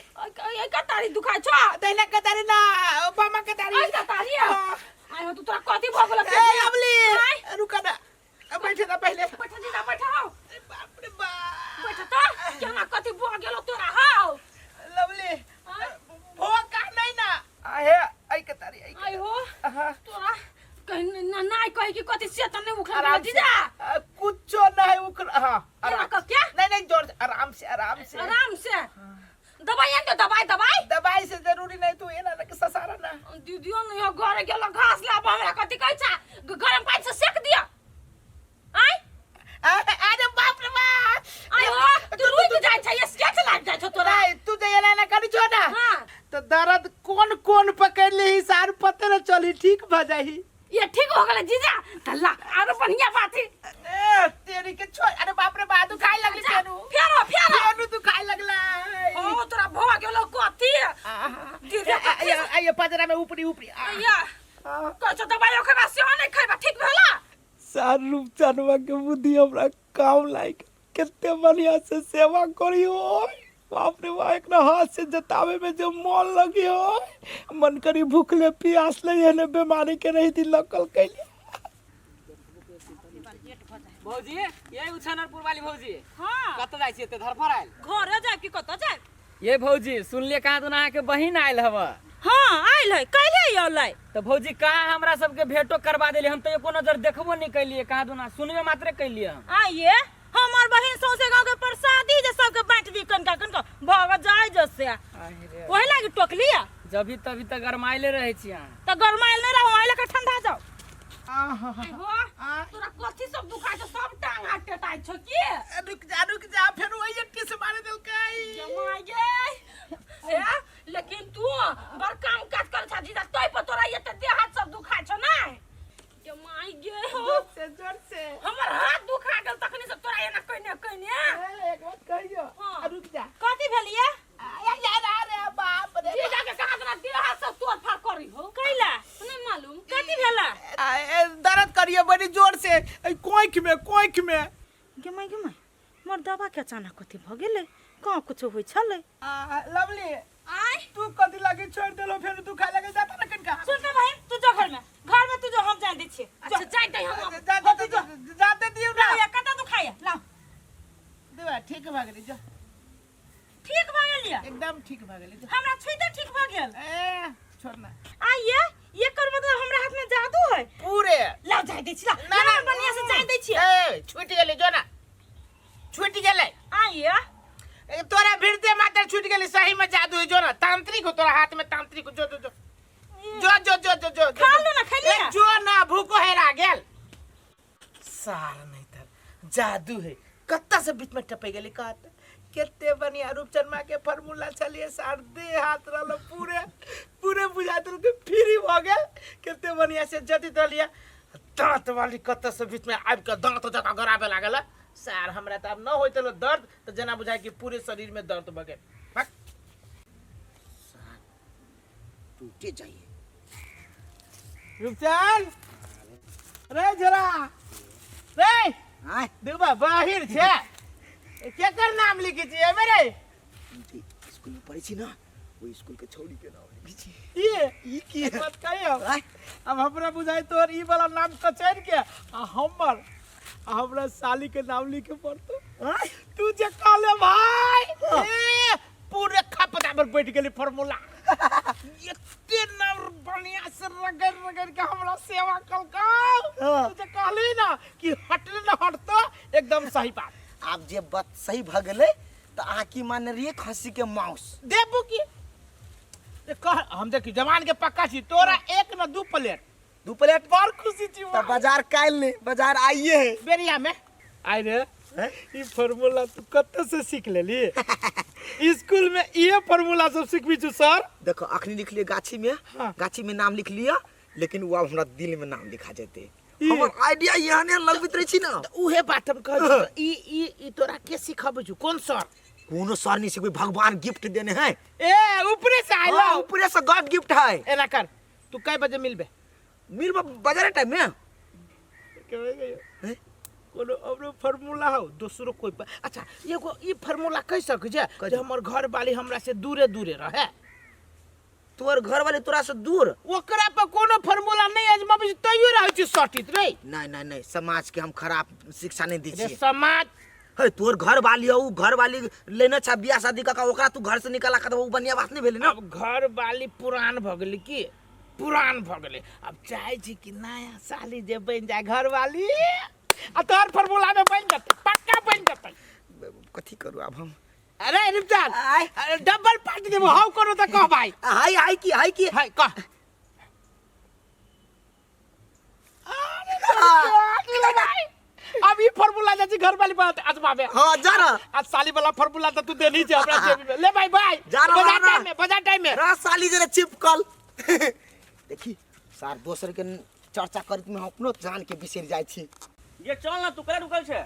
ए कतारी दुखाइ छौ दहिना कतारी ना बामा कतारी ऐ कतारी आइ हो तू तोरा कथी भऽ गेल ए अबली रुका ना बैठे ना पहले बैठ जीजा बैठ हौ अरे बाप रे बाप बैठ त केना कथी भऽ गेल तोरा हौ लवली भोग का नहीं ना आहे ऐ कतारी ऐ आइ हो आहा। तोरा कहीं ना ना कहे कि कथी से त नहीं उखड़ आराम गेल से जीजा कुछो नहीं उखड़ हाँ केना आराम कह क्या नहीं नहीं जोर से, आराम से आराम से आराम से दवाई आन दे दवाई दवाई दवाई से जरूरी नहीं तू एना ना के ससारा ना दीदियो नहीं हो घरे गेल घास लाब हमरा कथी कहै छा गरम पानि से सेक दिया आय अरे बाप रे बाप आय हो तू रुक जाइ छै स्केच लाग जाइ छौ तोरा नहीं तू जे एना ना करी छो ना हाँ तो दर्द कौन कौन पकड़ ली सार पते न चली ठीक भ जाही ये ठीक हो गेलै जीजा त ला आरो बढ़िया बात है ए तेरी के छोड़ अरे बाप रे बाप दुखाए लगली फेनु फेरो फेरो फेनु दुखाए लगला ओ तोरा भ गेलो कथी दीदी आइए आइए पजरा में ऊपरी ऊपरी आ, या आ। कहै छौ दवाई खेबा सेहो नहि खेबा ठीक भेला सार रूपचनवा के बुद्धि हमरा काम लायक कते बढ़िया से सेवा करी हो बाप रे बाप एकरा हाथ से जतावे में जो मन लगी हो मन करी भूखले प्यास ले एहने बीमारी के रही दी लकल कैले भौजी ये उछानरपुर वाली भौजी हाँ कतऽ जाइ छियै एते धरफड़ आयल घरे जाय कि कतऽ जाय ये भौजी सुनलियै कहाँ दुना अहाँके बहिन आयल हव हाँ आयल है काल्हि अयलै तऽ भौजी कहाँ हमरा सबके भेंटो करवा देलियै हम तऽ एको नजर देखबो नहि कैलियै कहाँ दुना सुनबे मात्रे कैलियै हम आइए हमर बहिन सौंसे गांव के प्रसादी जे सबके बांट दी कनका कनका भग जाय जसे ओहि लागी टोकली जभी तभी तऽ गरमाइले रहै छी अहाँ त गरमाइल नहि रहू ओहि लके ठंडा जाओ आहा, हो तोरा कथी सब दुखाइ छौ सब टांग हाथ टेटाइ छौ की रुक जा रुक जा फेर वही अट्टी से मारे देलकै जमाइ गे ए लेकिन तू बड़ काम काज कर छा जीजा तोय पर तोरा एते देह हाथ सब दुखाइ छौ नै जमाइ गे हो जोर से जोर से हमर हाथ दुखा गेल तखनी से तोरा एना कइने कइने ए, एक बात कहियो हाँ। आ, रुक जा कथी भेलिए आ, यार अरे बाप रे जीजा के कहाँ तोरा देह हाथ सब तोड़ फाड़ करी हो कैला नहीं मालूम कथी भेला आ, ए, दर्द करियो बड़ी जोर से ए, कोंख में कोंख में गे माय गे माय मोर दवा के अचानक कथी भ गेलै कहाँ कुछो होइ छलै आ, लवली आय तू कथी लागे छोड़ देलो फेर तू खाए लगे जाता ना कनका सुन त बहिन तू जो घर में घर में तू जो हम जान दै छियै अच्छा जाय दे हम जा जा जा जाते दियो ना लाओ कतऽ दुखाइया लाओ देवा ठीक भऽ गेलै जा ठीक भऽ गेल या एकदम ठीक भऽ गेलै जा हमरा छुइते ठीक भऽ गेल ए छोड़ ना आइए एकर मतलब हमरा हाथ में जादू है पूरे लाओ जाय दै छी ला ना ना बढ़िया से जाय दै छियै ए छूट गेलै जो ना छूट गेलै आइए ए, तोरा भिड़ते मात्र छूट गेलै सही में जादू है जो ना तांत्रिक हो तोरा हाथ में तांत्रिक हो जो जो जो जो जो जो जो जो खा लो ना, खा लिया। ए, जो ना भूखो हेरा गेल सार नहीं तर जादू है कत्ता से बीच में टपे गेली कहत केते बढ़िया रूपचनमा के फार्मूला चलिए सार दे हाथ रहल पूरे पूरे बुझा देल के फ्री भ गेल केते बढ़िया से जतित रहलिए दांत वाली कत्ता से बीच में आबि के दांत जका गराबे लागल सार हमरा तऽ आब न होइत रहल दर्द तऽ जेना बुझाय कि पूरे शरीर में दर्द भऽ गेल भक। सार टूटे जाइए रूपचंद रे जरा रे आय दुबा बाहिर छै केकर नाम लिखै छियै मेरे स्कूल में पढ़ै छी ना ओहि स्कूल के छौड़ी के नाम लिखै छी ई ई की एक बात कहियो आय अब हमरा बुझाइ तोहर ई वाला नाम कचैन के आ हमर आ हमरा साली के नाम लिखे पड़तो आय तू जे कहले भाई ए पूरे खपदा पर बैठ गेली फार्मूला एते नाम बढ़िया से रगड़ रगड़ के हमरा सेवा कलकौ हाँ। तू जे कहली ना कि हटले ना हटतो एकदम सही बात आब जे बात सही भऽ गेलै तऽ अहाँ की मानने रहियै खस्सी के माउस देबू की ए, कह हम देखी जवान के पक्का छी तोरा एक न दू प्लेट दू प्लेट बड़ खुशी छी तऽ बाजार काल्हि नहि बाजार आइए है बेरिया में आइ रे हैं? ई फार्मूला तू कतऽ से सीख लेली स्कूल में इहे फार्मूला सब सिखबी छु सर देखो अखनी लिखलिए गाछी में हाँ। गाछी में नाम लिख लिया लेकिन वो अब हमरा दिल में नाम लिखा जेते ई- हमर आइडिया एहने लगबैत रहै छी ना उहे बात हम कहै छी ई ई ई तोरा के सिखबै छु कोन सर कोनो सर नहीं सिखबै भगवान गिफ्ट देने है ए ऊपरे से आइलो हाँ, ऊपरे से गॉड गिफ्ट है एना कर तू कै बजे मिलबे मिलबो बाजारे टाइम में के बजे हैं? कोनो औरो फार्मूला हो दोसरो कोई पर। अच्छा एगो ई फार्मूला कह सकै छै कथी? जे हमर घर वाली हमरा से दूरे दूरे रहे। तोहर घर वाले तोरा से दूर? ओकरा पर कोनो फार्मूला नहीं आजमाबै छै तैयो रहै छै सटित रे। नहीं नहीं नहीं, समाज के हम खराब शिक्षा नहीं दै रे छियै। समाज हे तोहर घर वाली हौ, घर वाली लेने छा बियाह शादी कऽ के ओकरा तू घर से निकाला के उ बढ़िया बात नहीं भेलै ना। अब घर वाली पुरान भऽ गेलै की, पुरान भऽ गेलै, अब चाहै छी कि नया साली जे बनि जाय घर वाली, आ तोहर फार्मूला में बनि जेतै, पक्का बनि जेतै। कथी करू आब हम? अरे रिपचान, आय। अरे डबल पार्टी देबो, हाउ करो तऽ कह भाई। हाय हाय की, हाय की? हाय कह। अरे भाई, अब ई फार्मूला जाइ छी घर वाली बात आजमाबे। हाँ, जा ना। आज साली वाला फार्मूला तऽ तू देनी छै हमरा जेबी में। ले भाई, बाय। जा ना, बजा जा ना। टाइम में, बजा टाइम में। रा साली जरा चिपकल। देखी सार दोसर के चर्चा करत में हम अपनो जान के बिसरि जाइ छी। ये चल ना, तू कला रुकल छे?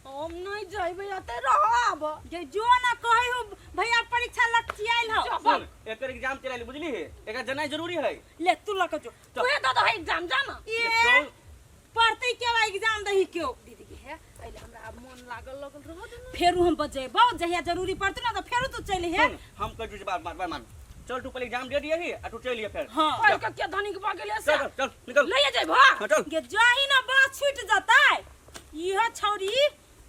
हम नहीं जइबै, एते रहब। जे जो ना कहै हो भैया, परीक्षा लग आयल हो। सुन, एकर एग्जाम चलाइली बुझली है, एकर जनाइ जरूरी है। ले तू लक जो। तू दे दो एग्जाम जा ना। ये चल। पढ़ते के बा एग्जाम दही क्यों? दीदी के है पहले हमरा आब मन लागल लगल रह दे ना। फेरू हम बजेबौ जहिया जरूरी पड़तौ ना तो फेरू तू चलि हे। सुन, हम कह जे बात बात मान, चल तू पहले एग्जाम दे दिए ही आ तू चल लिया फिर। हां। पढ़ के के धनिक भऽ गेलै से। चल चल निकल। ले जइबो। हां चल। गे जाही ना बात छूट जतै। इहो छौरी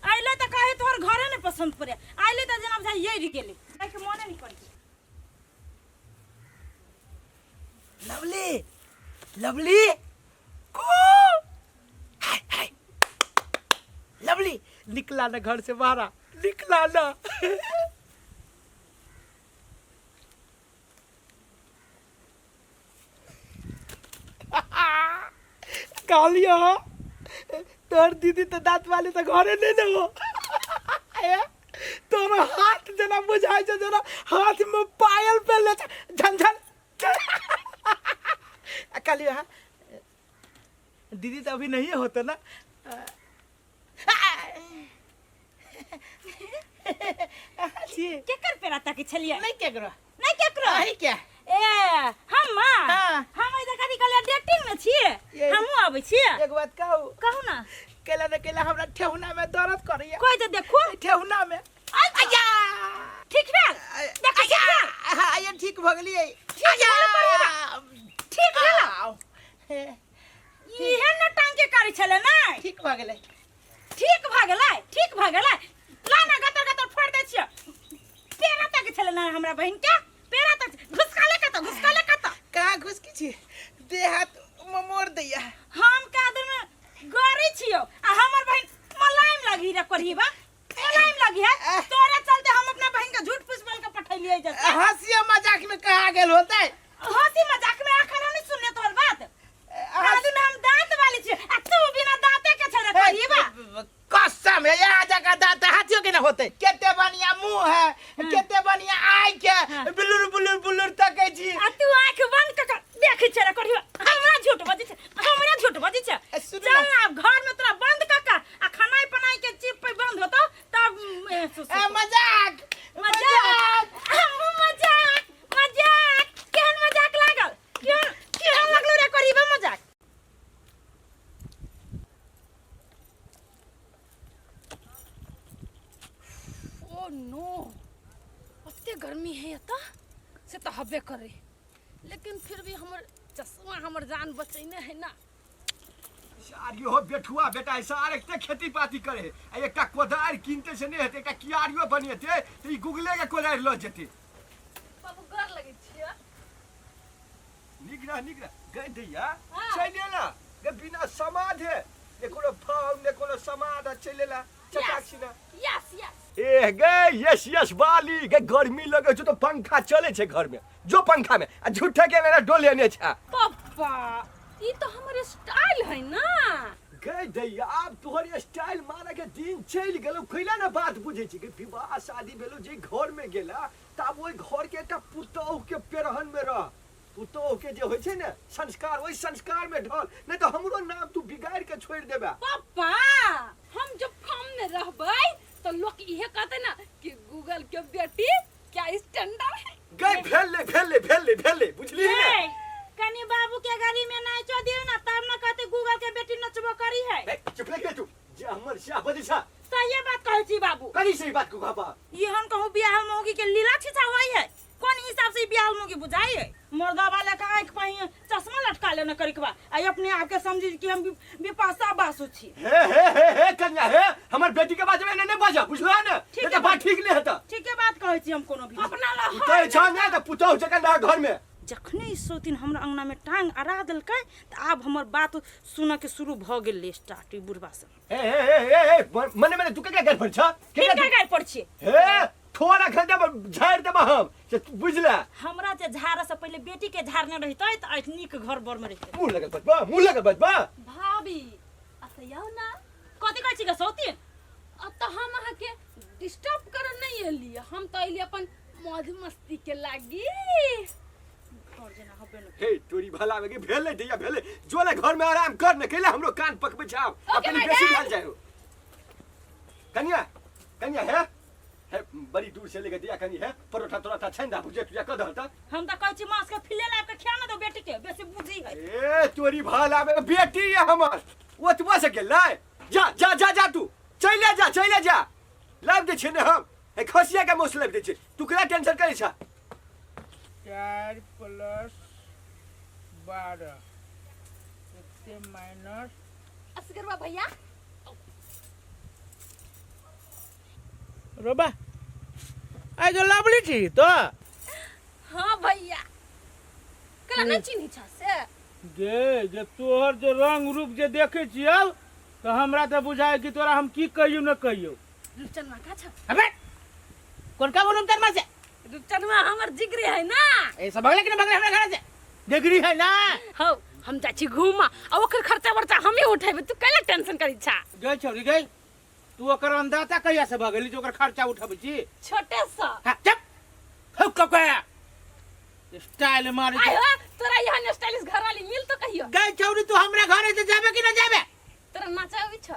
अइले त कहे तोहर घरे ने पसंद पड़े, अइले त जेना बुझाइ येर गेलै, जाइके मने नहीं करै। लवली, लवली, कू, हाय, हाय। लवली निकला ना घर से बाहर, निकला ना। कहलियो तोहर दीदी तो दांत वाली तो घरे नहीं ने हो। तोहर हाथ जेना बुझाइ छै जेना हाथ में पायल पहनले छै, झन झन। आ कहलियो हाँ दीदी तो अभी नहीं होता ना। छी। केकर पेरा तक छलियै? नहीं केकरो। नहीं केकरो? अहीं के। ए हम? हाँ। हम इधर कथी कहलियै डेटिंग में छियै, ये- हमहूँ आबै छियै। एक बात कहू? कहू ना। केला न केला हमरा ठेहुना में दर्द करैया। कोई तो देखू। ठेहुना में। आया ठीक भेल? देखै ठीक भेल? हाँ, आया ठीक भऽ गेलियै। ठीक भेल पढ़ेबा। ठीक भेल? आउ। हे, इहे नौटंकी करै छलै नै? ठीक भऽ गेलै। ठीक भऽ गेलै, ठीक भऽ गेलै। ला ना गतर गतर फोड़ दै छियै। पेरा तक छलै ना हमरा बहिन के, पेरा तक घुसकाले कत, घुसकाले कत। कहाँ घुसकी छी? देह हाथ ममोर दैया। हम कादर में गरी छियो आ हमर बहिन मलाइम लगी रे कोढ़ीबा, मलाइम लगी है। तोरे चलते हम अपना बहिन के झूठ फूस बोल के पठैलियै जते। हंसी मजाक में कहा गेल होतै? हंसी मजाक में अखन हम नहीं सुनने तोहर बात। कादर में हम दांत वाली छियो आ तू बिना दांते के छै रे कोढ़ीबा। कसम है यहाँ जगह दांत हाथियों के ना होते। केते बढ़िया मुंह है, केते बढ़िया आँख है, बुलुर बुलुर बुलुर तकै छी। आ तू आँख बंद क के देखै छै रे कोढ़ीबा, हमरा झूठ बजै छै, हमरा झूठ बजै छै। ए, सुनू चल ना। ना, आब घर में तोरा बंद क के आ खानाइ पनाइ के चिप पे बंद होतो तब ए, मजाक मजाक, हमहूँ मजाक मजाक। केहन मजाक लागल? केहन केहन लागलो रे कोढ़ीबा मजाक? ओ नो, ओते गर्मी है एतऽ से तऽ हबे करे, लेकिन फिर भी हमर चश्मा हमर जान बचैने है ना। सार यो बेठुआ बेटा है, सार एकटे खेती पाती करे है। आ एकटा कोदारि किनते से नहीं हेतै, एकटा कियारियो बनेतै तऽ ई गूगले के कोदारि लऽ जेतै। बाबू गोर लगै छियै। नीक रह, नीक रह। गै दैया, चलि एला गे बिना समाधे, ने कोनो भाव ने कोनो समाध, आ चलि एला चटाक छिना। Yes yes. ए गे यस यस बाली गे, गर्मी लगै छौ तऽ पंखा चलै छै घर में, जो पंखा में आ झूठे के ने डोलेने छै। पप्पा ई तो हमर स्टाइल है ना। गे दैया, आब तोहर स्टाइल मारे के दिन चलि गेलौ। कैला ने बात बुझै छी? विवाह शादी भेलौ जे घर में गेला तऽ आब ओहि घर के एकटा पुतोहु के पेरहन में रह, पुतोहु के जे होइ छै ने संस्कार, ओहि संस्कार में ढल, नहीं तऽ हमरो नाम तू बिगाड़ के छोड़ि देबे। पप्पा हम जब फॉर्म में रहबै तो लोग इहे कहते ना कि गूगल के बेटी क्या स्टैंडर्ड है। गई भेल ले, भेल ले, भेल ले, भेल ले, बुझली ने? ए, कनी बाबू के गाड़ी में नाचो दियो ना तब ना कहते गूगल के बेटी नचबो करी है। ए, चुप रह तू, जे हमर से बजै छ। सहिए बात कहै छी बाबू। कथी सही बात को कहबा? एहन कहूँ बियाह मौगी के लीला छिछा हुई है, कोन हिसाब से बियाह मौगी बुझाई है? मर्दावा लेके आँख पर चश्मा लटका लेना करिकबा आ अपने आप के समझी कि हम बिपाशा बासु छी। हे हे हे हे कन्या हे, हमर बेटी के बाजबे ने नहीं बाजा, बुझला ने? ठीक ये है तो बात ठीक नहीं हता। ठीक है बात कहै छी हम कोनो भी। अपना ला कहै छ ने त पुतहु जकाँ ना घर में। जखने ई सौतीन हमरा अंगना में टांग अड़ा देलकै त आब हमर बात सुनऽ के शुरू भऽ गेलै स्टार्ट ई बुढ़बा से। हे हे हे हे हे मने मने तू के घर पर छ? के किनका गारि पड़ छियै? हे थोड़ा घंटा में झाड़ देबा हम से बुझला। हमरा जे झाड़ से पहिले बेटी के झाड़ने रहितै त आइ नीक घर बर में रहितै। मुंह लगल बजबा, मुंह लगल बजबा। भाभी अतऽ आउ ना। कथी कहै छी गे सौतीन? अतऽ हम अहाँके डिस्टर्ब करऽ नहि एलियै, हम तऽ एलियै अपन मौज मस्ती के लागी। घर जेना हबे न। हे तोरी भला में के भेलै दैया भेलै, जो ले घर में आराम कर न, कैला हमरो कान पकबै छ आब। ओके, अपन my बेसी dad। भेल जाय हो। कन्या कन्या हे हे बड़ी दूर से लेके दिया कनी हे परोठा तोरोठा छानि दा भुजिया तुजिया कऽ दह त। हम त कहै छी मांस के फिले लाबि के खिया न दो बेटी के, बेसी बुझी है। ए तोरी भला में बेटी है हमर, ओतबा से गेलै। जा जा जा जा तू चले जा चले जा, लाबि दै छियै ने हम, हे खसिया के मौस लाबि दै छियै, तू केना टेंशन करै छ? 4 प्लस 12 एते माइनस। असगरवा भैया। रोबा आइ जो लवली छी तो। हाँ भैया, कला नहीं चिन्ही छा से? गे जे तोहर जे रंग रूप जे देखे छियौ तऽ हमरा तऽ बुझाय कि तोरा हम की कहियौ न कहियौ। रुपचनमा का छ? अबे कोन का बोलूं तरमा से? रुपचनमा हमर जिगरी है ना। ए सब भगले कि न भगले हमरा घर से? जिगरी है ना। हौ हम जाइ छी घूमा आ ओकर खर्चा वर्चा हमे उठेबै, तू कैला टेंशन करै छा? गई छौरी गई, तू ओकर अंदाजा कहिया से भगली जो ओकर खर्चा उठबै छी? छोटे सा। हाँ, चुप हौ ककया स्टाइल मारे आय हो तोरा यहाँ स्टाइलिश घर वाली मिल तो कहियो। गई छौरी तू हमरा घर से जाबे कि न जाबे? तोरा नाचा आबै छ?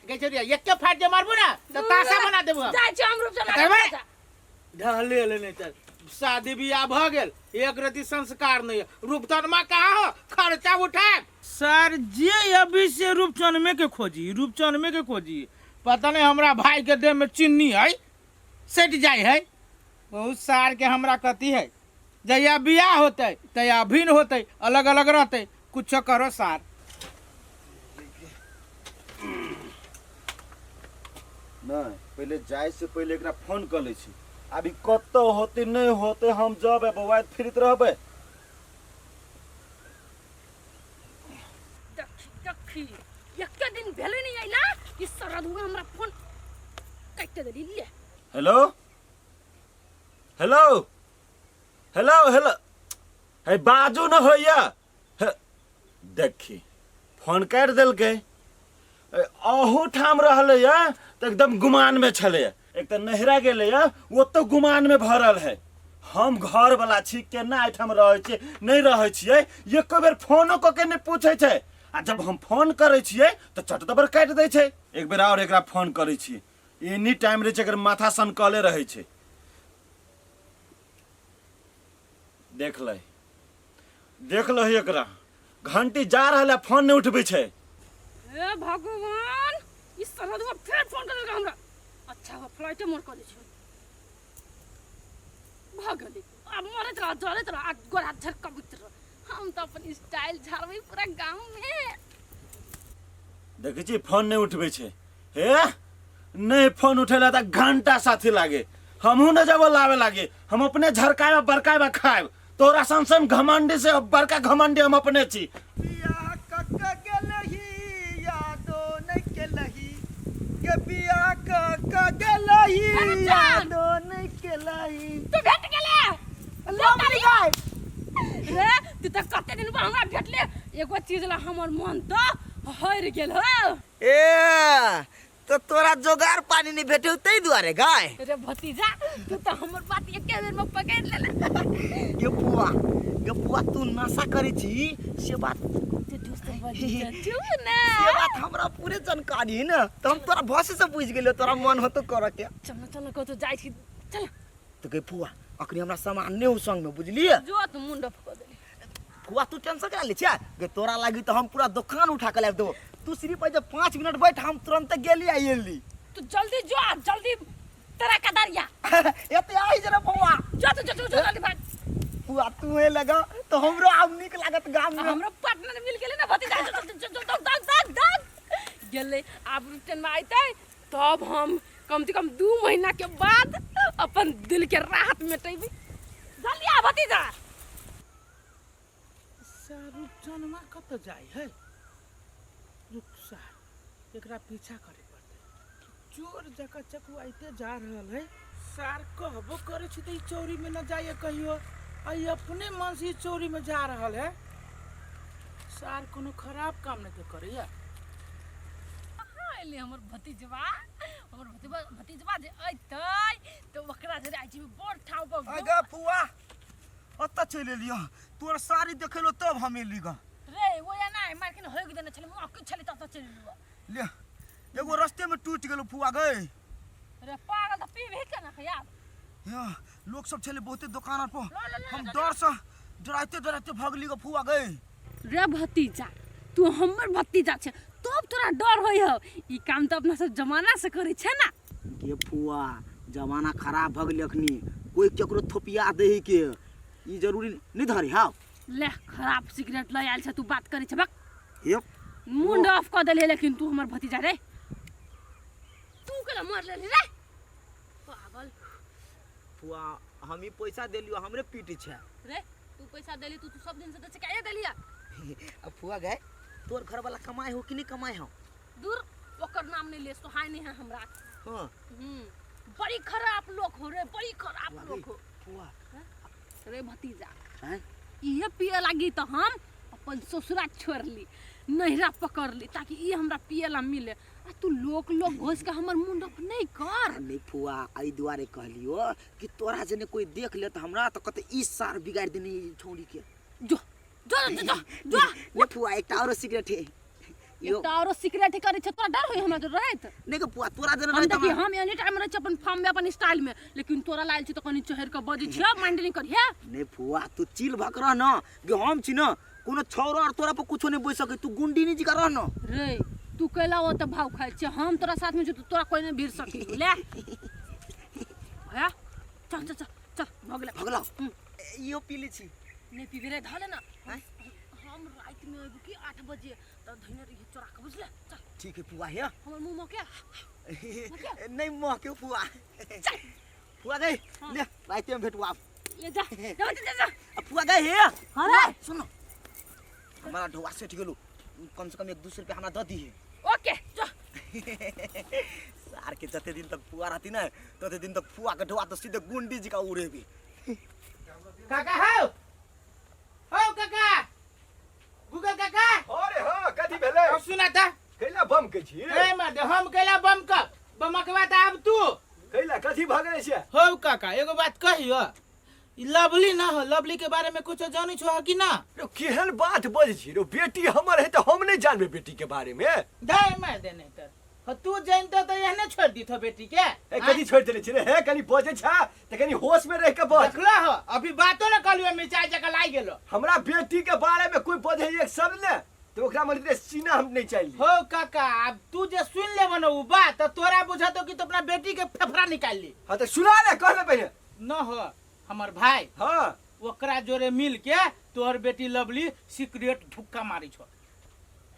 गई छौरी एके फाट जे मारबू ना त ताशा बना देबू हम। जाइ छी हम रूपचनमा देबै? ढहले ले नहीं चल, शादी बियाह भ गेल, एक रति संस्कार नहीं, रूपचनमा कहाँ हो खर्चा उठाए। सर जे अभी से रूपचनमे के खोजी, रूपचनमे के खोजी, पता नहीं हमरा भाई के देह में चीनी है सट जाए है। बहुत सार के हमरा कथी है, जहिया बियाह होते तहिया भिन्न होते, अलग अलग रहते, कुछ करो सार। नहीं पहले जाए से पहले एकरा फोन कर लै छी, अभी कतौ होते नहीं होते हम जब बौआइत फिरत रहबै। देखी देखी एके दिन भेलै नहीं अइला ई सरदुआ हमरा फोन काटि देली। ले हेलो हेलो हेलो हेलो, हे बाजू न होइया। देखी फोन काटि देलकै। अहू ठाम रहलै या तऽ एकदम गुमान में छलै, एक तऽ नहिरा गेलै या ओतौ गुमान में भरल है। हम घर वाला छी केना एहिठाम रहै छियै नहीं रहै छियै, एको बेर फोनो कऽ के नहि पूछै छै, आ जब हम फोन करै छियै तऽ चट दबर काटि दै छै। एक बेर आओर एकरा फोन करै छियै, एनी टाइम रहै छै एकर माथा सनकले रहै छै। देख लै देख लही एकरा, घंटी जा रहल है फोन नहीं उठबै छै। हे भगवान ई सरदुआ फेर फोन कर देलकै हमरा। अच्छा हो फ्लाइटे मोड कर दै छै। भऽ गेलै आब मरैत रह जरैत रह आ गोड़ हाथ झरकबैत रह। हम तऽ अपन स्टाइल झाड़बै पूरा गाँव में। देखै छी फोन नहीं उठबै छै। हे नहीं फोन उठेला तऽ घंटा साथी लागे, हमहूँ न जब लावे लागे, हम अपने झरकाएब बरकाएब खाएब। तोरा सन सन घमंडी से बड़का घमंडी हम अपने छी। बियाह क क गेलही यादो नहीं केलही, के बियाह क क गेलही यादो नहीं केलही। तू भेट गेले लवली गाय रे, तू तऽ कते दिन पर हमरा भेटले, एगो चीज ला हमर मन तऽ हरि गेल हो। ए तो तोरा जोगार पानी नहीं भेटे ताहि दुआरे गाय। रे भतीजा तू तऽ हमर बात एके बेर में पकड़ लेले। गे पुआ, गे पुआ तू नशा करै छी से बात तू दोस्त भतीजा चुप ना, से बात हमरा पूरे जानकारी है ना, तो हम तोरा भसे से बुझ गेलियो तोरा मन होतो करे के। चल चल कतौ जाइ छी चल। तो गे पुआ अखनी हमरा सामान नहीं हो संग में बुझलिए। जो तू मुंड ऑफ कर देली। फुआ तू टेंशन करा ले छिया गे, तोरा लागी तो हम पूरा दुकान उठा के लाबि देबो। तू सिर्फ जब 5 मिनट बैठ, हम तुरंत गेली आ एली। तू जल्दी जो आ, जल्दी तेरा कदरिया। एते आई जरा फुआ। जो तू, जो, जो, जो, जल्दी भाग। फुआ, तू हे लगा तो हमरो आब नीक लागत गाम में। हमरो पार्टनर मिल गेलै ना भतीजा। जो, जो, जो, जो, दौड़ दौड़ दौड़ दौड़ गेलै। आब रिटर्न में अयतै तब हम कम से कम 2 महीना के बाद अपन दिल के राहत मेटेबी। जल्दी आ भतीजा। सार रूपचनमा कतऽ जाइ है? रुक सार, एकरा पीछा करे पड़तै। चोर जकाँ चकुआइते जा रहल है सार। कहबो करै छी तऽ ई चोरी में न जाइए कहियो, आ ई अपने मन से ई चोरी में जा रहल है। सार कोनो खराब काम नहीं तो करैया। कहाँ एलै हमर भतीजवा? हमर भतीजवा, भतीजवा जे अयतै तऽ ओकरा जे जाइ छी बड़ ठाव पर। अगे फुआ, ओतऽ चलि एलियो? तोर साड़ी देखेलो तब हम एली ग। रे, वो या ना मार के होइक देने छलै, मुँह किछु छलै तब चलि एलियो। ले, एगो रस्ते में टूटि गेलो फुआ गए। रे पागल, तऽ पीबही केना यार? या, लोग सब छलै बहुते दोकान आर पर। लो, लो, लो, हम लो, डर से डराइते डराइते भगली ग फुआ गए। रे भतीजा, तू हमर भतीजा छै तब तोरा डर होइ हौ। ई काम तऽ अपना सब जमाना से करै छै ना। गे फुआ, जमाना खराब भऽ गेलै। अखनी कोई केकरो थोपिया दे है के ई जरूरी नहीं धरे हाँ। ले, खराब सिगरेट लऽ आयल छै, तू बात करै छै, बक। हे। मुंड ऑफ कऽ देले। लेकिन तू हमर भतीजा रे, तू केना मार लेली रे पागल? फुआ, हम ही पैसा देलियो, हमरे पीट छै। रे, तू पैसा देली? तू तू सब दिन से तऽ चिकाए देलिया। अब फुआ गए, तोर घर वाला कमाए हो कि नहीं कमाए हो? दूर, ओकर नाम नहीं ले, सोहाय नहीं है हमरा। हाँ। बड़ी खराब लोग हो रे, बड़ी खराब फुआ लोग गई, हो। फुआ। रे भतीजा। हैं? इहे पिए लागी तऽ हम अपन ससुरा छोड़ली, नैहरा पकड़ली, ताकि ई हमरा पिए ला मिले। आ तू लोक लोक घुस के हमर मुंड ऑफ नहीं कर। नहीं फुआ, एहि दुआरे कहलियो कि तोरा जने कोई देख ले त हमरा तऽ कहते ई सार बिगाड़ देने ई छौड़ी के। जो जो जो जो जो। ले फुआ, एकटा औरो सिगरेट है यो। एकटा औरो सिगरेट करे छै। तोरा डर होई हमरा जो रहैत? नहीं के फुआ, तोरा जने हम रहैत देखी, हमरा हम एनी टाइम रहै छी अपन फॉर्म में, अपन स्टाइल में, लेकिन तोरा लायल छी तऽ कनी चढ़ के बजै छियै, माइंड नहीं करिहे। नहीं फुआ, तू चिल भक रह न गे, हम छी न, कोनो छौड़ा और तोरा पर कुछो नहीं बोल सके। तू गुंडी नहीं जिका रह न। रे, तू कैला ओ तऽ भाव खाइ छै, हम तोरा साथ में छी तऽ तोरा कोई नहीं भीड़ सकी। ले भैया, चल चल चल चल, भऽ गेलै। भगला। हम्म। इहो पी लै छी। नहीं पीबे रे, धऽ ले ना। आँय? हम राति में अयबो कि 8 बजे तऽ धइने रहिए चोरा के, बुझले? चल। ठीक है फुआ, हे। हमर मुँह मके। नहीं मोह के फुआ। फुआ गई, ले, राते में भेटू आप। ले जा जा जा जा। अब फुआ गए हे। हाँ रे। सुन, हमारा ढोआ सेठ गेलो, कम से कम 1-2 सौ रुपया हमरा दऽ दिहे। ओके, जो। सार के जते दिन तक फुआ रहती ना, तते दिन तक फुआ के ढोआ तो सीधे गुंडी जी का उड़ेबी। काका हौ, हौ काका, गूगल काका। अरे हाँ, कथी भेलै? अब सुना त। कैला बम के छी रे? ए मर्द, हम कैला बम कब बमकवा त आब तू। कैला, कथी भऽ गेलै से? हौ काका, एगो बात कहियो, ई लवली ना हो, लवली के बारे में कुछ जानी छो कि ना? रो, केहन बात बजै छी रो? बेटी हमर है तऽ हम नहि जानबै बेटी के बारे में? दाय मार दे, नहीं तर हो तू जानतो तो एहने छोड़ दी थो बेटी के? ए, कथी छोड़ देले छी रे? हे, कनी बजै छा तऽ कनी होश में रह के बज। देखला हो, अभी बातो ना कहलियो, मिर्चाई जका लाग गेलो। हमरा बेटी के बारे में कोई बजै एक शब्द ने तऽ ओकरा मन सीना हम नहीं चाहिए। हो काका, अब तू जे सुन लेबो न उ बात त तोरा बुझतो कि तू अपना बेटी के फेफड़ा निकाल ली। हाँ तऽ सुना ने, कह ले पहिले। न हो, हमर भाई, हाँ, ओकरा जोरे मिल के तोहर बेटी लवली सिगरेट धुक्का मारी छो।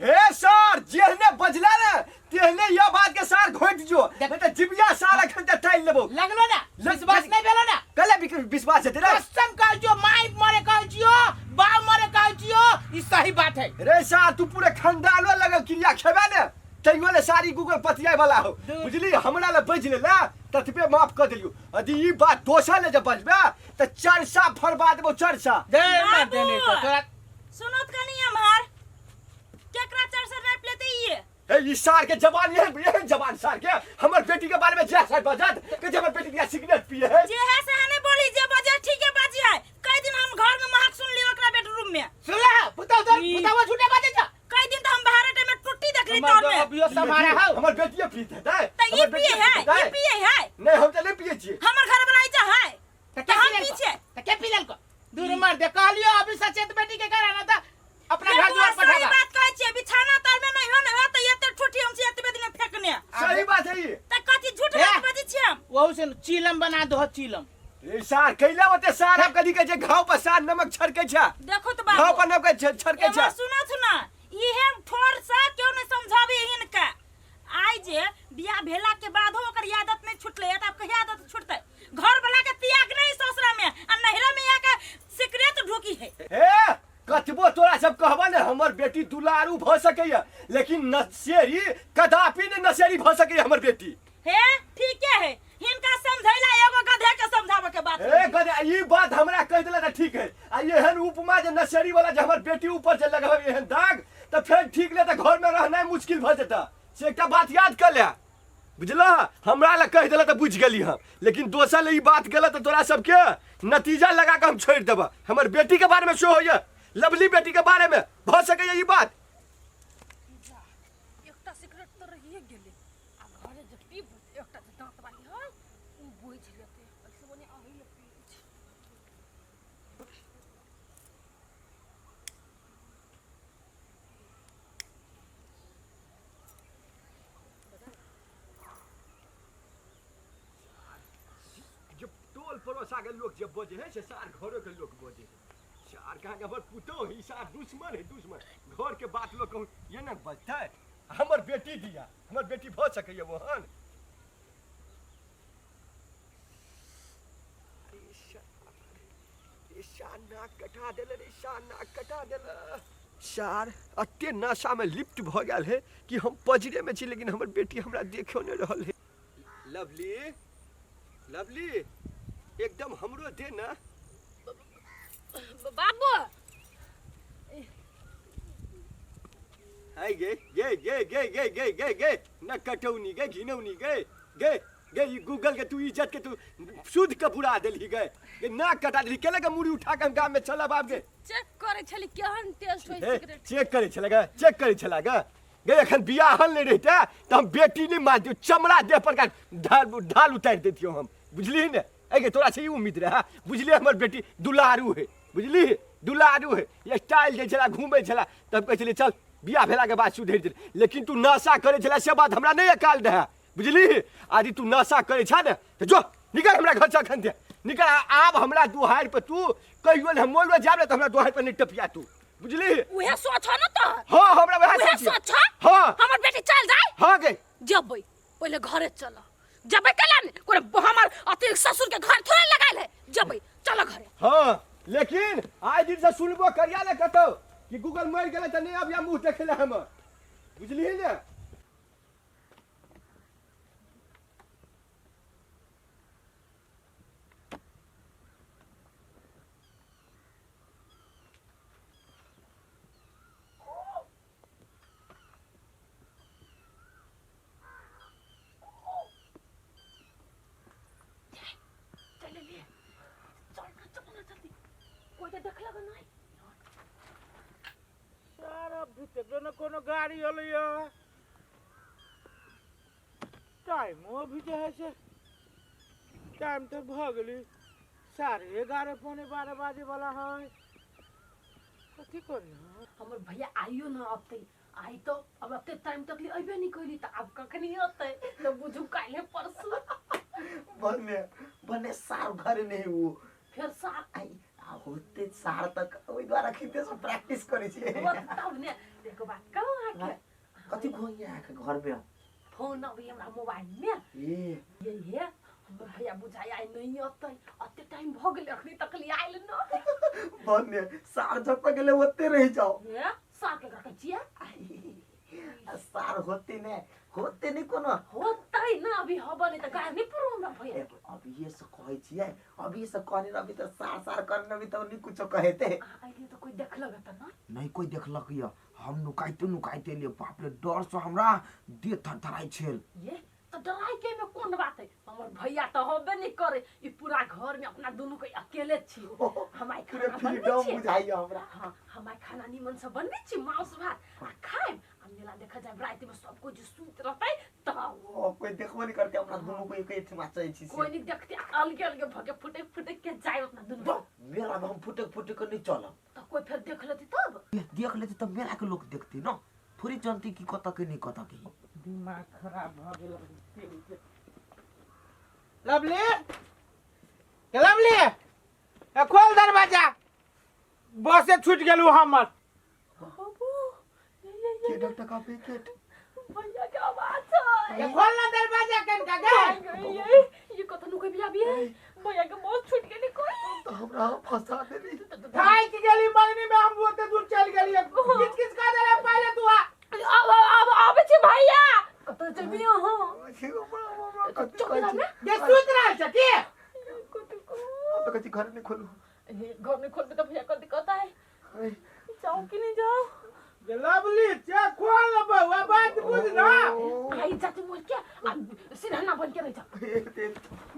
हे सर, जेहने बजला ने तेहने यह बात के सार घोट जो, नहीं तऽ जिबिया सार अखन तक टाइल लेबो। लगलो ना विश्वास? नहीं भेलो ना? कले विश्वास हेतै रे? कसम कहै छियो, माय मरे कहै छियो, बाप मरे कहै छियो, ई सही बात है। रे सार, तू पूरे खानदानो लगे क्रिया खेबे ने तैयो ले सारी गूगल पतियाए वाला हो। बुझली, हमरा ले बज ले ना ततबे माफ कर देलियो। यदि ई बात दोसर ले जे बजबे त चरसा फरवा देबो, चरसा। दे मार देने तो तोरा। सुनत कनी हमार, केकरा चार से राप लेते ये? हे, ई सार के जबान ये ये जबान सार के हमर बेटी के बारे में जे सार बजत के जे हमर बेटी के सिगरेट पिए है। जे है से हने बोली, जे बजे ठीक है बाजी है। कई दिन हम घर में महक सुन लियो ओकरा बेडरूम में। सुन ले पुतौ, तो पुतौ झूठे बाजे छ। कई दिन तो हम बाहर में टुट्टी देख ली हमर तोर तो में। अभियो समारा हौ। हमर बेटिए पीत है। त ई पिए है, ई पिए है। नहीं, हम त नहीं पिए छिए। हमर घर वाला जा है। त त हम के पी पीछे। त के पी लेलको? दूर मार दे, कहलियो अभी सचेत बेटी के कराना था अपना ये घर बुआ द्वार सही पठाबा। बात कहै छियै, बिछाना तर में नहीं हो नहीं हो त से चिलम बना दो चिलम। ए सार कैला बते सार आप कथी कहै छै घाव पर सार नमक छड़कै छै। देखो तो घाव बाबू पर नमक छड़कै छै। एमहर सुना सुना इहे ठोर से क्यों नहीं समझाबे इनका। आइ जे बियाह भेला के बादो ओकर आदत नहीं छुटले त आब कहिया आदत छुटतै? घर वाला के त्याग नहीं ससुरा में आ नहिरा में आके सिगरेट ढोकी है। ए कतबो तोरा सब कहबा ने हमर बेटी दुलारू भ सकैया लेकिन नशेरी कदापि ने नशेरी भ सकैया हमर बेटी। हे ठीके है हिनका समझैला एगो गधे के समझाबे के बात। ए गधे ई बात हमरा कह देला त ठीक है आ एहन उपमा जे नशेरी वाला जे हमर बेटी ऊपर जे लगबै एहन दाग त फेर ठीक ले त घर में रहनाइ मुश्किल भ जेता। से एकटा बात याद कर ले बुझला हमरा लए कह देला त बुझि गेली हम लेकिन दोसर ले ई बात गेला त तोरा सबके नतीजा लगा के हम छोड़ि देबा। हमर बेटी के बारे में सेहो होइए लवली बेटी के बारे में भ सकैए ई बात। एकटा सिगरेट तऽ रहिए गेलै आ घरे जे पीब एकटा जे दाँत वाली है ओ बुझि लेतै ऐसे बने अही ले पी छी। जे टोल पड़ोसा के लोग जे बजे है से सार घरो के लोग बजे है। सार कहाँ के हमर पुतोह है, सार दुश्मन है दुश्मन। घर के बात लोग कहूँ ये न बजतै। हमर बेटी दिया हमर बेटी भ सकैए ओहन। सार नाक कटा देले रे सार नाक कटा देले। सार अते नशा में लिप्त भ गेल है कि हम पजरे में छी लेकिन हमर बेटी हमरा देखियो नहीं रहल है। लवली लवली एकदम हमरो दे ना। बाबू हाय गे गे गे गे गे गे गे गे न कटौनी गे घिनौनी गे गे गे ई गूगल के तू इज्जत के तू शुद्ध के बुरा देलही गे गे नाक कटा देलही केले के मुड़ी उठा के हम गाम में चलब आब गे। चेक करे छली केहन टेस्ट होई सिगरेट। चेक करे छला गे चेक करे छला गे गे एखन बियाहल नहीं रहते त हम बेटी नहीं मार दियो चमड़ा देह पर का ढाल ढाल उतारि देतियो हम बुझली ने। ए गे तोरा से ई उम्मीद रहे बुझली हमर बेटी दुलारू है बुझली दुलारू है ये स्टाइल जे छला घूमे छला तब कहै छली चल बियाह भेला के बाद सुधरि जेतै लेकिन तू नशा करे छला से बात हमरा नहीं अकाल रहे बुझली। आदि तू नशा करे छा ने त जो निकल हमरा घर से अखन दे निकल। आब हमरा दुहारि पर तू कहियो ने हम मोल जाब ने त हमरा दुहारि पर नहीं टपिया तू बुझली। उहे सोच न त। हां हमरा वएह उहे सोच। सोच। हां हमर बेटी चल जाय। हां गे जबै पहिले घरे चल जबै केला ने कोने हमर अति ससुर के घर थोड़े लगायल है जबै चल घरे। हां लेकिन आइ दिन से सुनबो करिया ने कतौ कि गूगल मरि गेलै त नहीं अब या मुंह देखे ले हमर बुझलियै ने। चल ले चल ना चल ना जल्दी कोई तो देख लगा नहीं। सार अभी तक न कोनो गाड़ी अलैया टाइमो अभी जे है से टाइम तो भ गेली 11:30 11:45 बाजे वाला है। कथी करी हमर भैया आइयो ना अबते आई तो अब अते टाइम तक ले अइबे नहीं कइली त अब कखनी अतै त बुझू काल्हे परसू। बने बने सार घरे नहीं वो फेर सार आई आ होते सार तक ओइ द्वारा खिते से प्रैक्टिस करै छी। तब ने देखो बात कहू अहाँके। कथी खोइया के घर में फोन अभी हमरा मोबाइल में ए ये ये हमर भैया बुझाइ आइ नहीं अतै अते टाइम भ गेलै अखनी तक ले आइल न। बने सार जब तक गेलै ओते रहि जाओ। हे सार के रखै छियै। सार होते ने होते नहीं कोनो होतै न अभी हबे नहीं त गाय नहीं पुरो हमरा भैया। अभी ये से कहै छियै अभी से कहने अभी त सार सार करने अभी त नहीं कुछो कहेते। आइले त कोई देखलक त न नहीं कोई देखलक य हम नुकाइते नुकाइते लिए बाप रे डर से हमरा देह थरथराइ छेल। ये त डराइ के में कोन बात है हमर भैया त होबे नहीं करे ई पूरा घर में अपना दोनों के अकेले छी। हम आई पूरे खाना बनबै फ्रीडम छी। बुझाइया हमरा। हां हम आई खाना निमन से बनबै छी मांस भात आ खाइब आ मेला देखा जाए रात में सब कोई जे सुत रहतै तब ओ कोई देखबो नहीं करते अपना दोनों को एक ठिमा चै छी। कोई नहीं देखते अलगे अलगे भके फुटे फुटे के जाए अपना दोनों। मेला में हम फुटे फुटे के नहीं चलब त कोई फिर देख लेती तब देख लेती तब मेला के लोग देखती न थोड़ी जानती कि कत के नहीं कत के। दिमाग खराब भ गेल। लवली, के लवली, ए खोल दरवाजा, बसे छूट गेलू हमर। के डॉक्टर का पैकेट भैया के आवाज है। ए खोल ना दरवाजा कनका गे। ये कथनु के बिया भी है, भैया के बहुत छूट गेली कोई। तो हमरा फंसा देली। थाक गेली मंगनी में, हम ओते दूर चल गेली, किच किच कर देले पहले तू आ। अब अब आबै छी भैया, कतऽ जेबी अहाँ? कथी जे सुति रहल छ की? तो कथी घर नहीं खोलू? घर नहीं खोलबे तो भैया कल दिक्कत है। जाओ कि नहीं जाओ? जे लवली चे खोल ना बउआ, बात बुझ ना। आई जाती मोर के आ सिरहना बन के रह जा।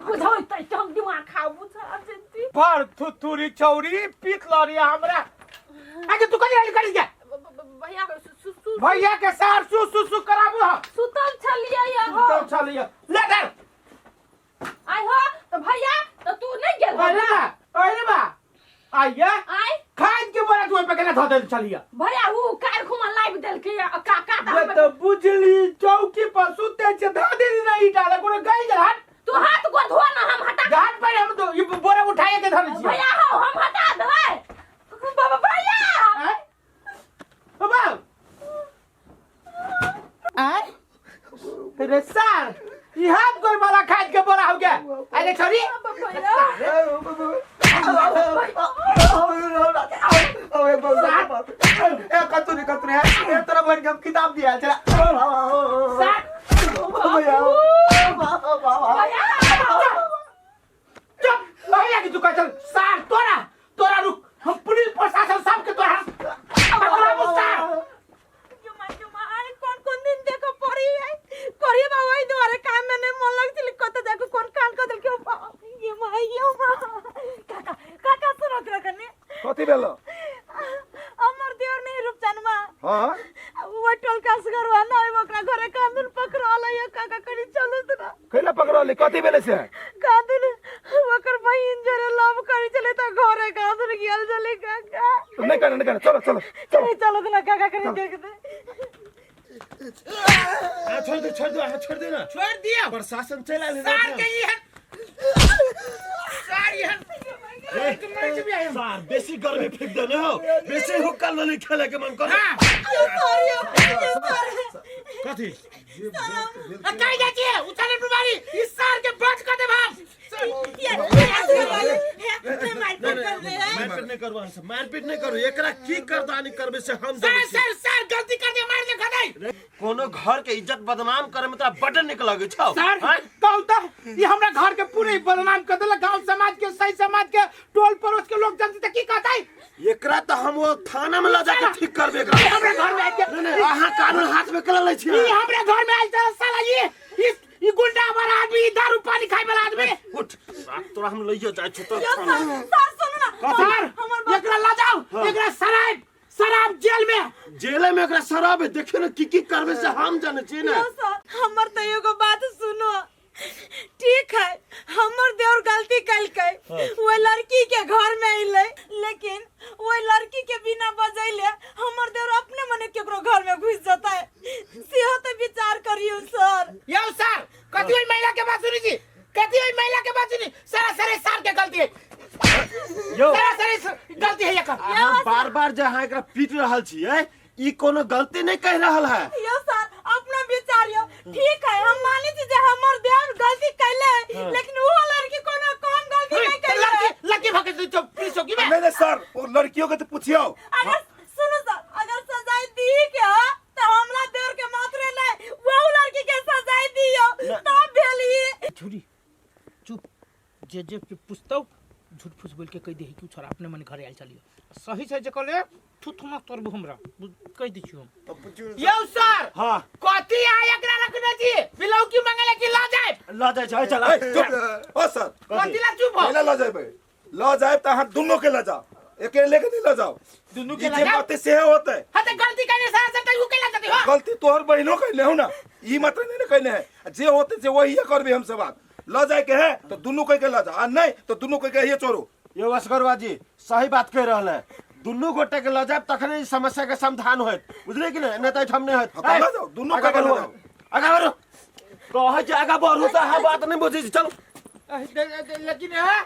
बुझो त हम दिमाग खा बुझा जती। पर थुथुरी छौरी पीत लरी हमरा। आगे तू कथी रहली करी के? भैया सु सु भैया के सार सु सु सु कराबू हम। सुतल छलियै हो। सुतल छलियै। ले धर। आइ हो त भैया त तू नहीं गेल? अरे बा, अरे बा, आइया आइ खाद के बोरा तू पे केना धऽ देल छलियै? भैया उ कार खुमा लाइव देलकै आ काका ये त तो बुझली चौकी पर सुते छे, धऽ देली ना ईटा ले कोनो गइल जे हट। तू हाथ गोर धो ना, हम हटा घाट पर हम तो ई बोरा उठाए के धरे छियै। भैया हो, हम हटा देबै बाबा। भैया आँय? बाबा आय रे सार, ई हाथ गोर वाला खाद के बोरा हो गया। अरे छोरी, कतुरी कतुरी है तोरा बहन के हम किताब दिया चला। सार चुप भैया की तू कह चल सार, तोरा तोरा रुक, हम पुलिस प्रशासन सबके तोरा पकड़ाबू सार। कोन कोन दिन देखो पड़ी है करी बा, ओइ दुआरे काम में नहीं मन लग छले, कत जाके कोन कान कर देलके। ये मां, ये मां, काका काका सुनो कने। कथी भेलो? हमर देवर नहीं रूपचनमा। हाँ, वो टोल का सगरवा ना, ओकरा घरे कांदुन पकड़ल है काका, कनी चलू त ना। कैला पकड़ल? कथी भेले से? कांदुन ओकर बहिन जरे लव करी चले त घरे कांदुन गेल चले काका। नहीं करना, नहीं करना, चलो चलो चलो। कनी चलो त ना काका, कनी देख दे। छोड़ दे, छोड़ दे, अहाँ छोड़ दे ना। छोड़ दिया। प्रशासन चलि आयल। सार के ई हन, सार ई हन सार बेसी गर्मी फेंक देने हो, बेसी हुक्का लली खेले के मन करे। हाँ। कथी कहीं जाती है उछाले बीमारी, इस सार के बच कर दे हम। मारपीट नहीं करू अहाँ सब, मारपीट नहीं करू। एकरा की करदानी करबे से हम सर जानै छी। सर सर, गलती कर दिया, मार दे खदाई। कोनो घर के इज्जत बदनाम करे में तोरा बड्ड नीक लगै छौ? सर आँय? कहू तो ये हमरा घर के पूरे बदनाम कर देलक, गांव समाज के, सही समाज के, टोल पड़ोस के लोग जानते त की कहतै? एकरा तऽ हम वो थाना में लऽ जाके ठीक करबे एकरा। ये हमरा घर में आके नहीं नहीं, अहाँ कानून हाथ में केला लै छी? ये हमरा घर में आयल छ साला, ये ई गुंडा वाला आदमी, ई दारू पानी खाए वाला आदमी। उठ, रात तोरा हम लइयो जाइ छी तो थाना। सर सुनू ना। सर एकरा ला जाओ, एकरा शराब शराब जेल में, जेले में एकरा शराब है, देखियो ने की की करबे से हम जानै छी ने। यो सर, हमर त एगो बात सुनो। ठीक है, हमर देवर गलती कलकै, वो लड़की के घर में अइलै, लेकिन वो लड़की के बिना बजैले हमर देवर अपने मने केकरो घर में घुस जतै, सेहो त विचार करियौ सर। यौ सर, कथी ओइ महिला के बात सुनी छी? कथी ओइ महिला के बात सुनी? सरासर सार के गलती है। यौ, सरासर गलती है एकर। अहाँ बार बार जे अहाँ एकरा पीट रहल छियै, ई कोनो गलती नहीं कह रहल है। यो सर, अपना विचार यो। ठीक है, हम मानै छी जे हमर देवर गलती कैले है, लेकिन वो लड़की कोनो कम गलती नहीं कैले है। लड़की लड़की भके तू चुप पुलिस चौकी में। नहीं नहीं सर, वो लड़कियों के तो पूछियो। अगर सुनो सर, अगर सजाए दी के हो तो हमरा देवर के मात्र नहीं, वो लड़की के सजाए दियो तब भेली। छुरी चुप, जे जे पूछतौ झूठ फूस बोल के कह दे कि छोरा अपने मन घरे आयल चलियो, सही से जे कहले थुथुना तोड़बू हमरा, कह दै छियो हम। यौ सर। हाँ। कथी आ एकरा रखने छी? बिलौकी मंगले कि ल जाए? लऽ जाइ छै, चल। ए, चुप ओ सर। कथी ला चुप हो? पहले ल जेबै, ल जाएब तऽ अहाँ दुनू के ल जाओ, एके लेके नहीं ल जाओ। दुनू के ई ल जे जाओ। बात से होते। हां त गलती कइले सर से त उ केला जते हो। गलती तोहर बहिनो कैले हो ना, ई मात्र नहीं ना कैले है, जे होते से वही करबे हम सब। बात ल जाए के है तो दुनू कह के ल जाओ, आ नहीं तो दुनू कह के ये चोरू। यौ असगरवा जी, सही बात कह रहल है, दुनू गोटे के लऽ जायब तखने ई समस्या के समाधान होयत, बुझलियै कि नहि? नहि तऽ एहिठाम नहि होयत। हाँ, तऽ लऽ जाउ, दुनू आगाँ के लऽ बढ़ू, जाउ। आगाँ बढ़ू, कहै छी आगाँ बढ़ू तऽ अहाँ बात नहि बुझै छी। चलू। लेकिन है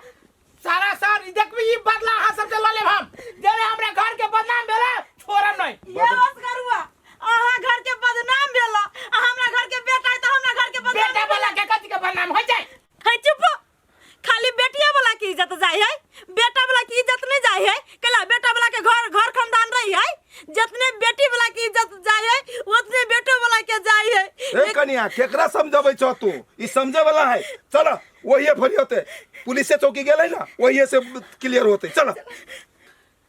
सारा सार देखबी ई बदला अहाँ सबसे लऽ लेब हम जेने हमरा घर के बदनाम भेलै छोड़ब नहीं। ये असगरुआ अहाँ घर के बदनाम भेल आ हमरा घर के बेटा है त हमरा घर के बदनाम बेटा वाला के कथी के बदनाम हो जाए? है चुप, खाली बेटिया वाला की इज्जत जाय है, बेटा वाला की इज्जत नहीं जाय है। कला बेटा वाला के घर घर खानदान रही है, जितने बेटी वाला की इज्जत जाय है उतने बेटो वाला के जाय है। ए कनिया केकरा समझबै छौ तू? ई समझे वाला है। चल वही फरी होते पुलिस से चौकी गेलै ना वही से क्लियर होते। चल।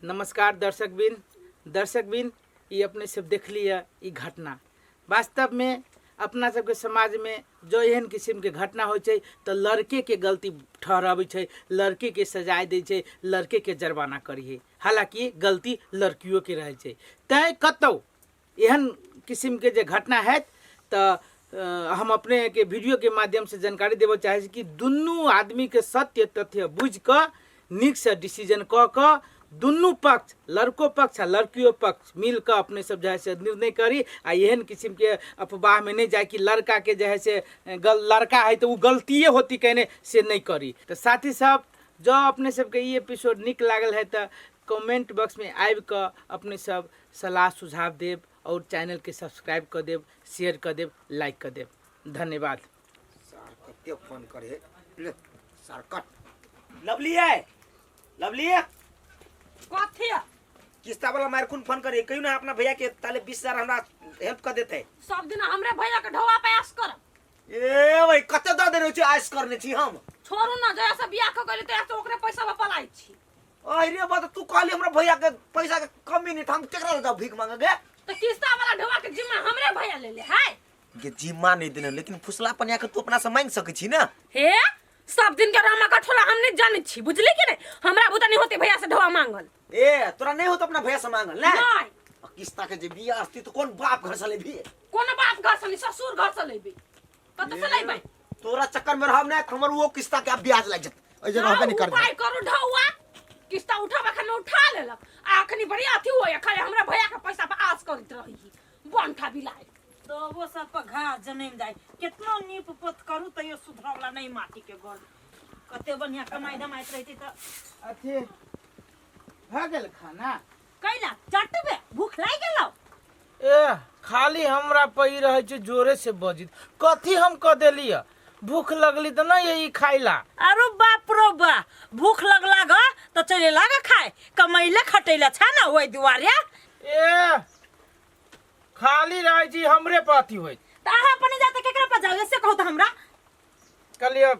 नमस्कार दर्शकबिन, दर्शकबिन ई अपने सब देख लिया ई घटना। वास्तव में अपना सबके समाज में जो एहन किस्म के घटना होइ छै तऽ लड़के के गलती ठहराबै छै, लड़के के सजाए दै छै, लड़के के जर्माना करी है, हालांकि गलती लड़कियों के रहै छै। तैं कतौ एहन किस्म के जे घटना हैत तऽ हम अपने के वीडियो के माध्यम से जानकारी देबऽ चाहै छी कि दुनू आदमी के सत्य तथ्य बुझि कऽ नीक से डिसीजन कऽ कऽ दुनू पक्ष, लड़को पक्ष आ लड़कियों पक्ष मिल कऽ अपने सब जे है से निर्णय करी आ एहन किस्म के अफवाह में नहीं जाए कि लड़का के जे है से लड़का है तो वो गलतिए होती कहने से नहीं करी। तो साथी सब जँ अपने सबके ई एपिसोड नीक लागल है तो कमेंट बॉक्स में आबि कऽ अपने सब सलाह सुझाव देब और चैनल के सब्सक्राइब कर देब, शेयर कर देब, लाइक कर देब। धन्यवाद। सार कते फोन करे ले सार कट। लवली है, लवली है। कथी है? किस्ता वाला मार कुन फोन करे कहियो ना अपना भैया के ताले 20,000 हमरा हेल्प कर देते। सब दिन हमरे भैया के ढोआ पे आस करब। ए भाई कते द देने छी आस करने छी हम। छोड़ू ना, जया से बियाह क गेली तया से ओकरे पैसा पर पलाई छी। अरे बात तू कहली हमरा भैया के पैसा के कमी नहीं, हम केकरा लग भीख मांगे गे? तो किस्ता वाला ढोआ के जिम्मा हमरे भैया ले ले है। के जिम्मा नहीं देने, लेकिन फुसला पनिया के तू अपना से मांग सकै छी ना। हे सब दिन के रामा का ठोला हम नहीं जाने छी, बुझली कि नहीं? हमरा बुता नहीं होते भैया से ढोआ मांगल। ए तोरा नहीं होत अपना भैया से मांगल ना? नहीं। आ किस्ता के जे बियाह अस्ती तो कौन बाप घर से लेबी? कौन बाप घर से नहीं, ससुर घर से लेबी। कत से लेबै? तोरा चक्कर में रहब ना, हमर वो किस्ता के अब ब्याज लग जत। एहि जे रहबे नहीं करबै। उपाय करू ढौआ, किस्ता उठाबे खन उठा लेलक आ अखनी बड़ी अथी होय खाली हमरा भैया के पैसा पर आस करैत रही बंठा बिलाय। तो वो सब पर घास जनम जाय, कितना नीप पोत करू तैयो सुधरवला नहीं माटी के घर। कते बढ़िया कमाई धमाइत रहती त अथी भऽ गेल खाना? कैला चटबे भूख लागि गेलौ? ए खाली हमरा पर ई रहै छै जोरे से बजित, कथी हम कऽ देलियै? भूख लगली तऽ नहीं यही खाइला। अरे बाप रो बा, भूख लगला ग तो चले लागा खाए, कमैले खटैला छा ना ओइ दुआरे। ए खाली रहै छी हमरे पर अथी होइत। त अहाँ अपने जाते केकरा पर जाउ से कहू त हमरा। कहलियै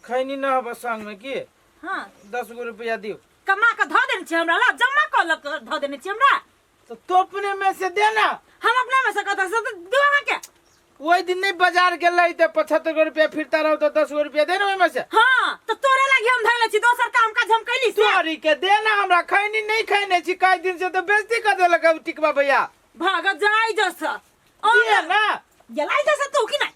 खैनी न हब संग में की? हाँ। 10 गो रुपया दियौ। कमा के धऽ देने छी हमरा ला, जमा कऽ लऽ के धऽ देने छी हमरा। तो तू अपने में से दे ना। हम अपना में से कतऽ से दू अहाँ के? ओहि दिन नहीं बाजार गेल रही तऽ 75 गो रुपया फिरता रहो तो 10 गो रुपया दे ना ओहिमे से। हाँ, तो तोरे लागी हम धैले छी, दोसर काम काज हम कैली से। तोरी के दे ना हमरा, खैनी नहीं खैने छी कई दिन से, तो बेइज्जती कर देलक अब टिकवा भैया। भाग जाय जस। दे ना। गेलाई जस तू की नहीं?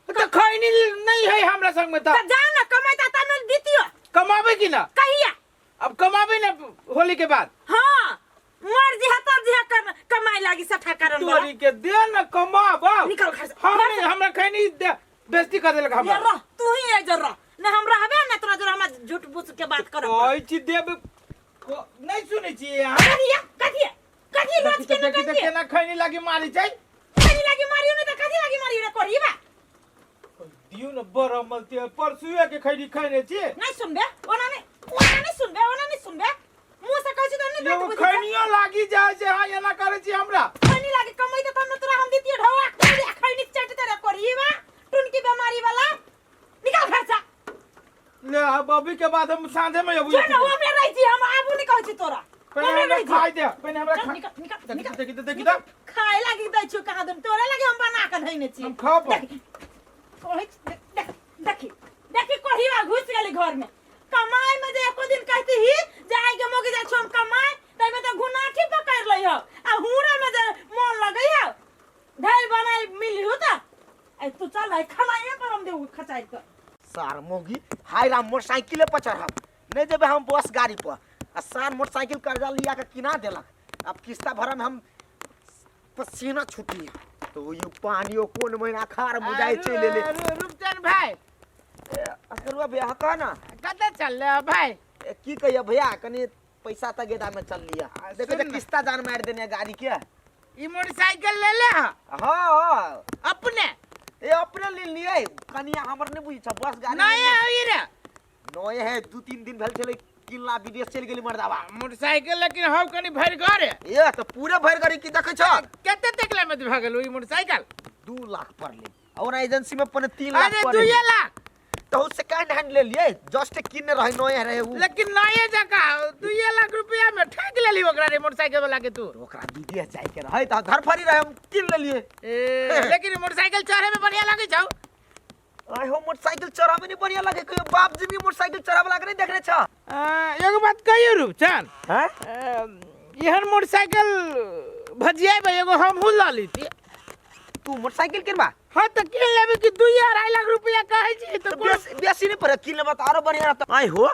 तो खैनी नहीं है हमरा संग में तो। तो जा ना कमाता ता न दितियो। कमाबे की ना? कहिया? अब कमाबे ना होली के बाद। हाँ, मर जी हतर जी कर कमाई लागी सठा करन वाला। तोरी के दे ना कमाब। निकल घर से। हम नहीं, हमरा खैनी दे, बेइज्जती कर देलक हमरा। ये रह, तू ही है जरा। ना हम रहबे ना तोरा जरा हमरा झूठ बूझ के बात करब। कोई चीज देब, नहीं सुनै छी अहाँ। कथिया, कथिया, कथी रोज के देखी ना तऽ कथिया? केना खैनी लागी मारी छै? खैनी लागी मारियो नहीं तऽ कथी लागी मारियो रे कोरी बा? दियौ न बड़ मलती है, परसुए के खैनी खैने छी। नहीं सुनबे, ओना नहीं, ओना नहीं सुनबे, ओना नहीं सुनबे। मुंह से कहै छी तऽ नहीं एगो बात बुझै छै। खैनियो लागी जाइ छै, हाँ एना करै छी हमरा। खैनी लागी कमै तऽ तब न तोरा हम दितियो ढौआ, खैनी खैनी चटते रे कोरी बा, टुनकी बेमारी वाला। निकाल घर से। ले अब अभी के बाद हम साँझे में अबू। जो ना, हमरे रहै छी, हम आबू नहीं कहै छी तोरा। पहिले हमरे हमरा रहै छी। खाइ दे, पहिले हमरा चल, खा। निकल, निकल, देखी, निकल। देखी, देखी, निकल। देखी। खाए लागी दै छियौ कहाँ दन, तोरे लागी हम बना के धैने छी। हम खाब। देखी, कहै छी, देख, देख, देखी, देखी, कोढ़िया घुसि गेली घर में। कमाई में जे एको दिन कहती ही, जे आइ के मोगी जाइ छियौ हम कमाई, तैमे तऽ घुनाठी पकड़ि लै हौ, आ हुरा में जे मोन लगै हौ, धैल बनाइ मिली हो तऽ। आइ तू चल, आइ खानाए पर हम देबौ खचाइ कऽ। सार मोगी, हाय राम, मोटरसाइकिले पर चढ़ब, नहीं जेबै हम बस गाड़ी पर। आ सार मोटरसाइकिल कर्जा लिया के किना देलक, अब किस्ता भरम में हम पसीना छुटी। तो यो पानियो कोन महीना खार बुझाइ चलि एलै। रूपचंद भाई, असगरुआ भैया कह ना। कतऽ चल रहे भाई? की कहिया भैया, कनी पैसा त गेदा में चल लिया। देखो जे किस्ता जान मार देने गाड़ी के। ई मोटरसाइकिल ले ले। हां अपने ए अपने ले लिए। कनिया हमर नहीं बुझी छ, बस गाड़ी नहीं है रे। नए है, 2-3 दिन भेल छले किनला, विदेश चल गेली मर्दावा। मोटरसाइकिल लेकिन हम कनी भरि घर ए त पूरे भरि गाड़ी की देखै छ। कते तकला में भऽ गेल ई मोटरसाइकिल? 2 लाख पड़ले और एजेंसी में 2.75 लाख। अरे 2 लाख तो सेकंड हैंड ले लिए, जस्ट किने रहे, नए रहे उ। लेकिन नए जका 2 लाख रुपया में ठक लेली ओकरा रे मोटरसाइकिल वाला के तू। ओकरा विदेश जाय के रहे त धरफरी रहे, हम किन लेलिए। ए लेकिन मोटरसाइकिल चढ़े में बढ़िया लागे छौ? आय हो मोटरसाइकिल चढ़ावे नहीं बढ़िया लागे, कहियो बाप जी भी मोटरसाइकिल चढ़ावे लागे नहीं देखने छ। एगो बात कहियो रूपचंद, हां एहन मोटरसाइकिल भजियाबे एगो हमहू ल लीती। तू मोटरसाइकिल किनबा? हां त किन लेबे कि 2-2.5 लाख रुपया कहै छी त बेसी नहीं पड़े, किन लेबा त आरो बढ़िया रहत। आय हो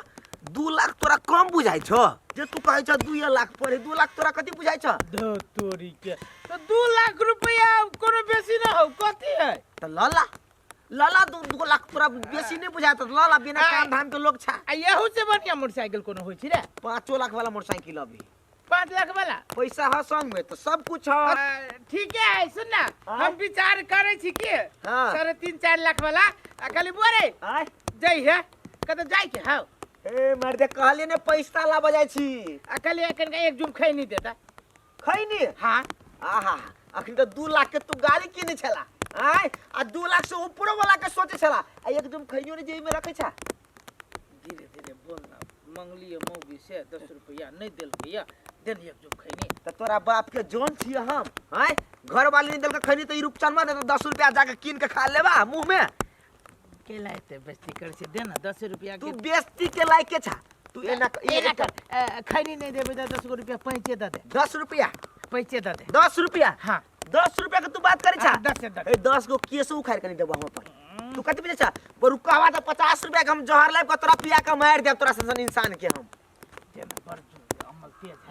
2 लाख तोरा कम बुझाइ छ, जे तू कहै छ 2 लाख पड़े, 2 लाख तोरा कति बुझाइ छ? धो तोरी के त 2 लाख रुपया कोनो बेसी न हो, कथि है त लला लला 2 लाख तोरा बेसी नहीं बुझात त लला, बिना काम धाम के लोग छा। आ यहू से बढ़िया मोटरसाइकिल कोनो होइ छी रे? 5 लाख वाला मोटरसाइकिल अभी। 5 लाख वाला पैसा ह संग में त सब कुछ ह। ठीक है सुन ना, हम विचार करै छी कि 3.5-4 लाख वाला आ खाली बोरे जई है कत जाय के हौ। ए मर्दे कहलिए ने पैसा लाबऽ जाइ छी। आ खाली एखन के एक जुम खैनी देता। खैनी? हां। आहा अखन त 2 लाख के तू गाड़ी किने छला आय, आ 2 लाख से ऊपरो वाला के सोचे छला, आ एक जुम खैनियो ने जेब में रखै छा। धीरे धीरे बोल ना, मंगलिए मौगी से 10 रुपया नहीं देलकै देन एक जुम खैनी। त तोरा बाप के जोन छी हम आय, घर वाली ने देलकै खैनी त ई रूपचनमा दे 10 रुपया जाके किन के खा लेबा मुंह में। के लायते बेइज्जती कर से दे ना 10 रुपया। तू बेइज्जती के लायक के छा तू? एना एना कर, खैनी नहीं देबे त 10 रुपया पैंचे the they. 10 रुपया पैंचे the they. 10 रुपया? हां 10 रुपया के तू बात करै छा? 10 से 10 ए 10 गो केस उखाड़ के नहीं देबो हम अपन। तू कति बुझै छा? बरु कहवा त 50 रुपया के हम जहर लाइब के तोरा पिया के मार देब, तोरा सन इंसान के हम।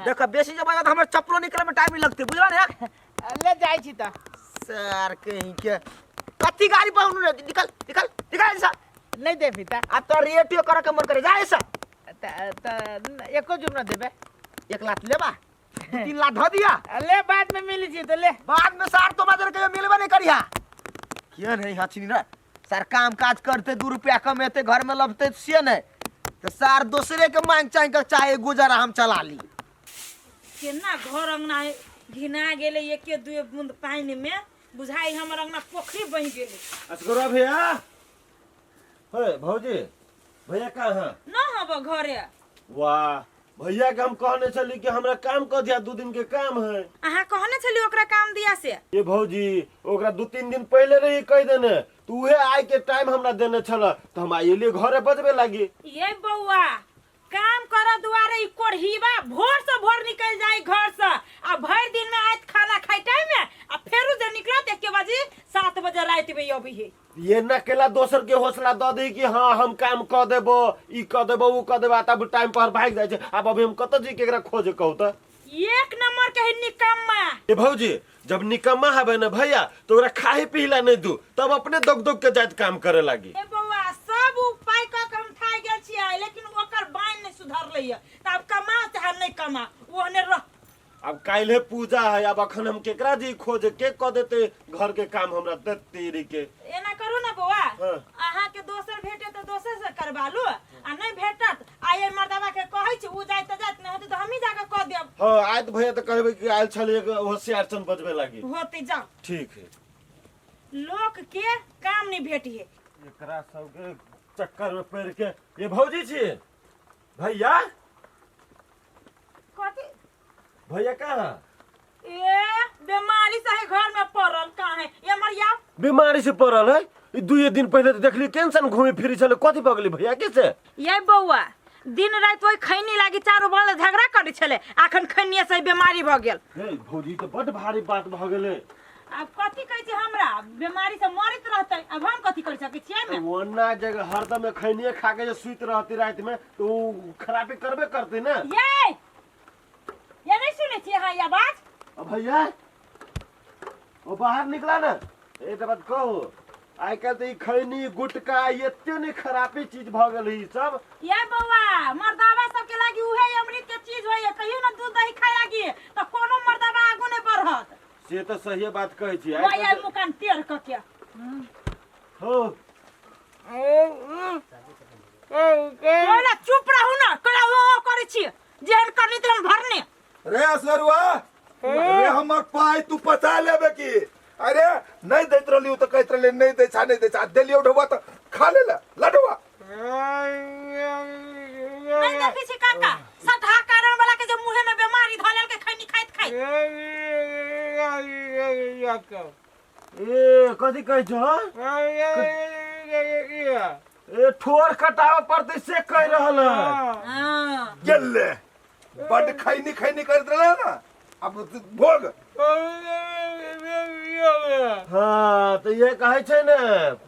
देख बेसी जब त हमर चप्पलो निकले में टाइम लगते, बुझला ने? ले जाय छी त सर कहीं के कति गाड़ी पहुनु रे, निकल निकल निकल ऐसा नहीं देबी त। आ तो रेटियो कर के मन करे जा ऐसा त त एको जुम न देबे। 1 लाख लेबा 3 लाख ध दिया ले, बाद में मिली छी त ले। बाद में सार तो बाजार के मिलबे नहीं करिया। किया नहीं हछनी ना सर, काम काज करते 2 रुपया कमेते घर में लबते से नहीं तो सार दूसरे के मांग चाहे के चाहे गुजारा हम चला ली। केना घर अंगना घिना गेले 1-2 बूंद पानी में, बुझाई हमर अंगना पोखरी बन गेले। असगरुआ भैया, हे भौजी भैया कहाँ है? न हब घरे। वाह भैया के हम कहने छली कि हमरा काम कर दिया, 2 दिन के काम है। अहाँ कहने छली ओकरा काम दिया से? ये भौजी ओकरा 2-3 दिन पहले रही कह देने, तू उहे आय के टाइम हमरा देने छल त हम आइली घरे बजबे लागी। ये बौआ काम कर दुआरे ई कोढ़ीबा भोर से भोर निकल जाई घर से, आ भर दिन में आयत खाना खाई टाइम में, आ फेरू जे निकलत 1 बजे 7 बजे रात में अभी है। ये न केला दोसर के हौसला the they कि हाँ हम काम क देबो, ई क देबो, उ क देबो, तब टाइम पर भाग जाय छै। अब अभी हम कत जी केकरा खोजे कहू त? एक नंबर के है निकम्मा। ए भौजी जब निकम्मा हबे न भैया तो ओकरा खाए पीला नहीं दू, तब अपने दग दग के जात काम करे लागी। ए बौआ सब उपाय क के हम थाक गेल छियै, लेकिन ओकर बाइन नहीं सुधरलै त अब कमा चाहे नहीं कमा ओहने रह। अब काल्हे पूजा है, अब अखन हम केकरा जी खोजे के क देते घर के काम हमरा तेरी के। एना करू ना बौआ, अहाँ के दोसर भेटे त दोसर से करवा लू, आ नहीं भेटत आ ये मर्दवा के कहै छी उ जाय त जात, नहीं होते त हमही जाके क देब। हां आयत भैया त कहबे कि आयल छल एक होशियार चन बजबे लागी। होते जाओ ठीक है। लोक के काम नहीं भेटिए एकरा सब के चक्कर में पड़ के। ये भौजी छी भैया कथी भैया कहाँ? ए बीमारी से है घर में पड़ल। कहाँ है ये मरिया? बीमारी से पड़ल है, 2 दिन पहले तो देखली टेंशन घूमी फिरी छले, कथी पगली भैया के से? ये बौआ दिन रात ओइ खैनी लागी चारो बगल झगड़ा करै छले, अखन खैनिए से बीमारी भ गेल। हे भौजी त बड भारी बात भ गेले। अब कथी कहै छी हमरा बीमारी से मरैत रहतै, अब हम कथी कर सकै छियै में? ओना जगह हरदम खैनिए खा के जे सुति रहती रात में तो उ खराबी करबे करती ना। ये नहीं सुनै छियै अहाँ ई आवाज? अब भैया वो बाहर निकला ना, एक बात कहो आइ काल्हि तऽ ई खैनी गुटका एते ने खरापी चीज भऽ गेल ई सब। ये बौआ, मर्दावा सबके लागी उहे अमृत के चीज होइए। कहियो ना दूध दही खाए लागी तऽ कोनो मर्दावा आगू नहि बढ़त। से तऽ सहिए बात कहै छी। आइ वही काल्हि मुकान टेढ़ कऽ के हो बोला, चुप रहू ना, कला ओ करै छी जेहन करनी तेहन भरने। रे असगरुआ, अरे हमर पाई तू पचा लेबे की? अरे नहीं दैत रहली तो कहत रहली नहीं दै छा, नहीं दै छा, देलियो ढोबा तो खा ले ला लडवा। नहीं देखै छी काका, सठा कारण वाला के जे मुहे में बीमारी धऽ लेलकै खैनी खाइत खाइत। ए कथी कहै छौ? ए ठोर कटाबऽ पड़तै से कहि रहल है। हाँ। गेले बड खैनी खैनी करैत रहले ना, अब भोग। हाँ तऽ इहे कहै छै ने,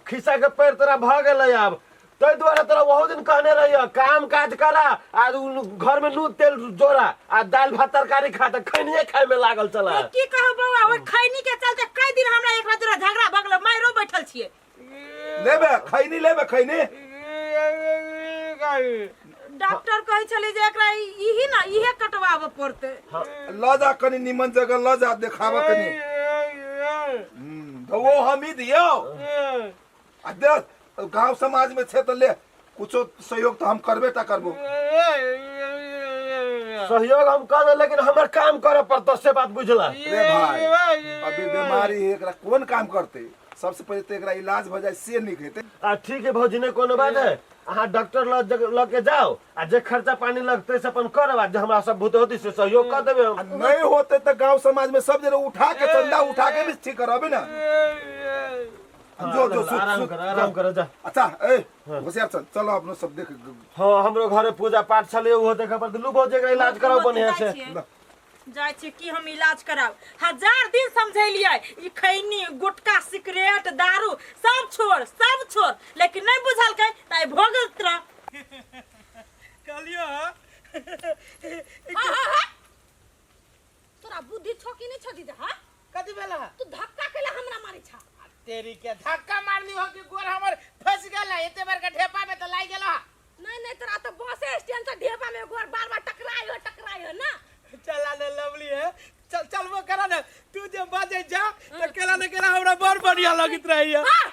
खिस्सा के पैर तोरा भऽ गेलै आब। ताहि दुआरे तोरा ओहो दिन कहने रहियो काम काज करा आ घर में नून तेल जोड़ा आ दालि भात तरकारी खा, तऽ खैनिये खाय में लागल चला। ए, की कहू बौआ, ओहि खैनी के चलते कई दिन हमरा एकरा जोड़ा झगड़ा भऽ गेलै, मारियो बैठल छियै। लेबे खैनी, लेबे खैनी। डॉक्टर कहै छलै जे एकरा इही ना इहे कटवाबऽ पड़तै। ल जा कनी निमन जगह ल जा, देखाबऽ कनी। तो वो हम ही दियो आ दे, गांव समाज में छे तो ले कुछो सहयोग तो हम करबे टा करबो। सहयोग हम कर दे, लेकिन हमर काम करे पड़तो, से बात बुझला। रे भाई, अभी बीमारी है, एकरा कौन काम करते? सबसे पहले तो एकरा इलाज भ जाए से निक हेतै। आ ठीक है भौजी, नहीं कोनो बात है, अहाँ डॉक्टर लग के जाओ आ जे खर्चा पानी लगते से अपन करब, आ जे हमरा सब भूत होती से सहयोग कर देबे हम। आ नहीं होते तो गांव समाज में सब जगह उठा के चंदा उठा के भी ठीक करबे ना। जो जो सुत, आराम सुत, कर, आराम कर जा। अच्छा ए होशियार चल, चलो अपनो सब देख। हाँ हमरो घरे पूजा पाठ छले उहो देखे पड़ते। लू भौजी एकरा इलाज कराओ बढ़िया से। जाइ छी कि हम इलाज कराब। हजार दिन समझेलियै ई खैनी गुटखा सिगरेट दारू सब छोड़, सब छोड़, लेकिन नहीं बुझलकै त आइ भोगत रह। कहलियो हाँ, हाँ, हाँ। तोरा बुद्धि छौ कि नहीं छौ जीजा? हाँ? कथी भेल है? तू धक्का केला हमरा मारै छा? तेरी के धक्का मारली हो कि गोर हमर फंस गेल है, एते बड़का ढेपा में तो लागि गेल है। नहीं नहीं, तोरा तो बसे स्टैंड से ढेपा में गोर बार बार टकराई हो, टकराई हो ना। चला ने लवली है, चल चलबो करा ने, तू जे बाजे जा तो केला ने केला हमरा बड़ बढ़िया लगैत रहैया। हाँ।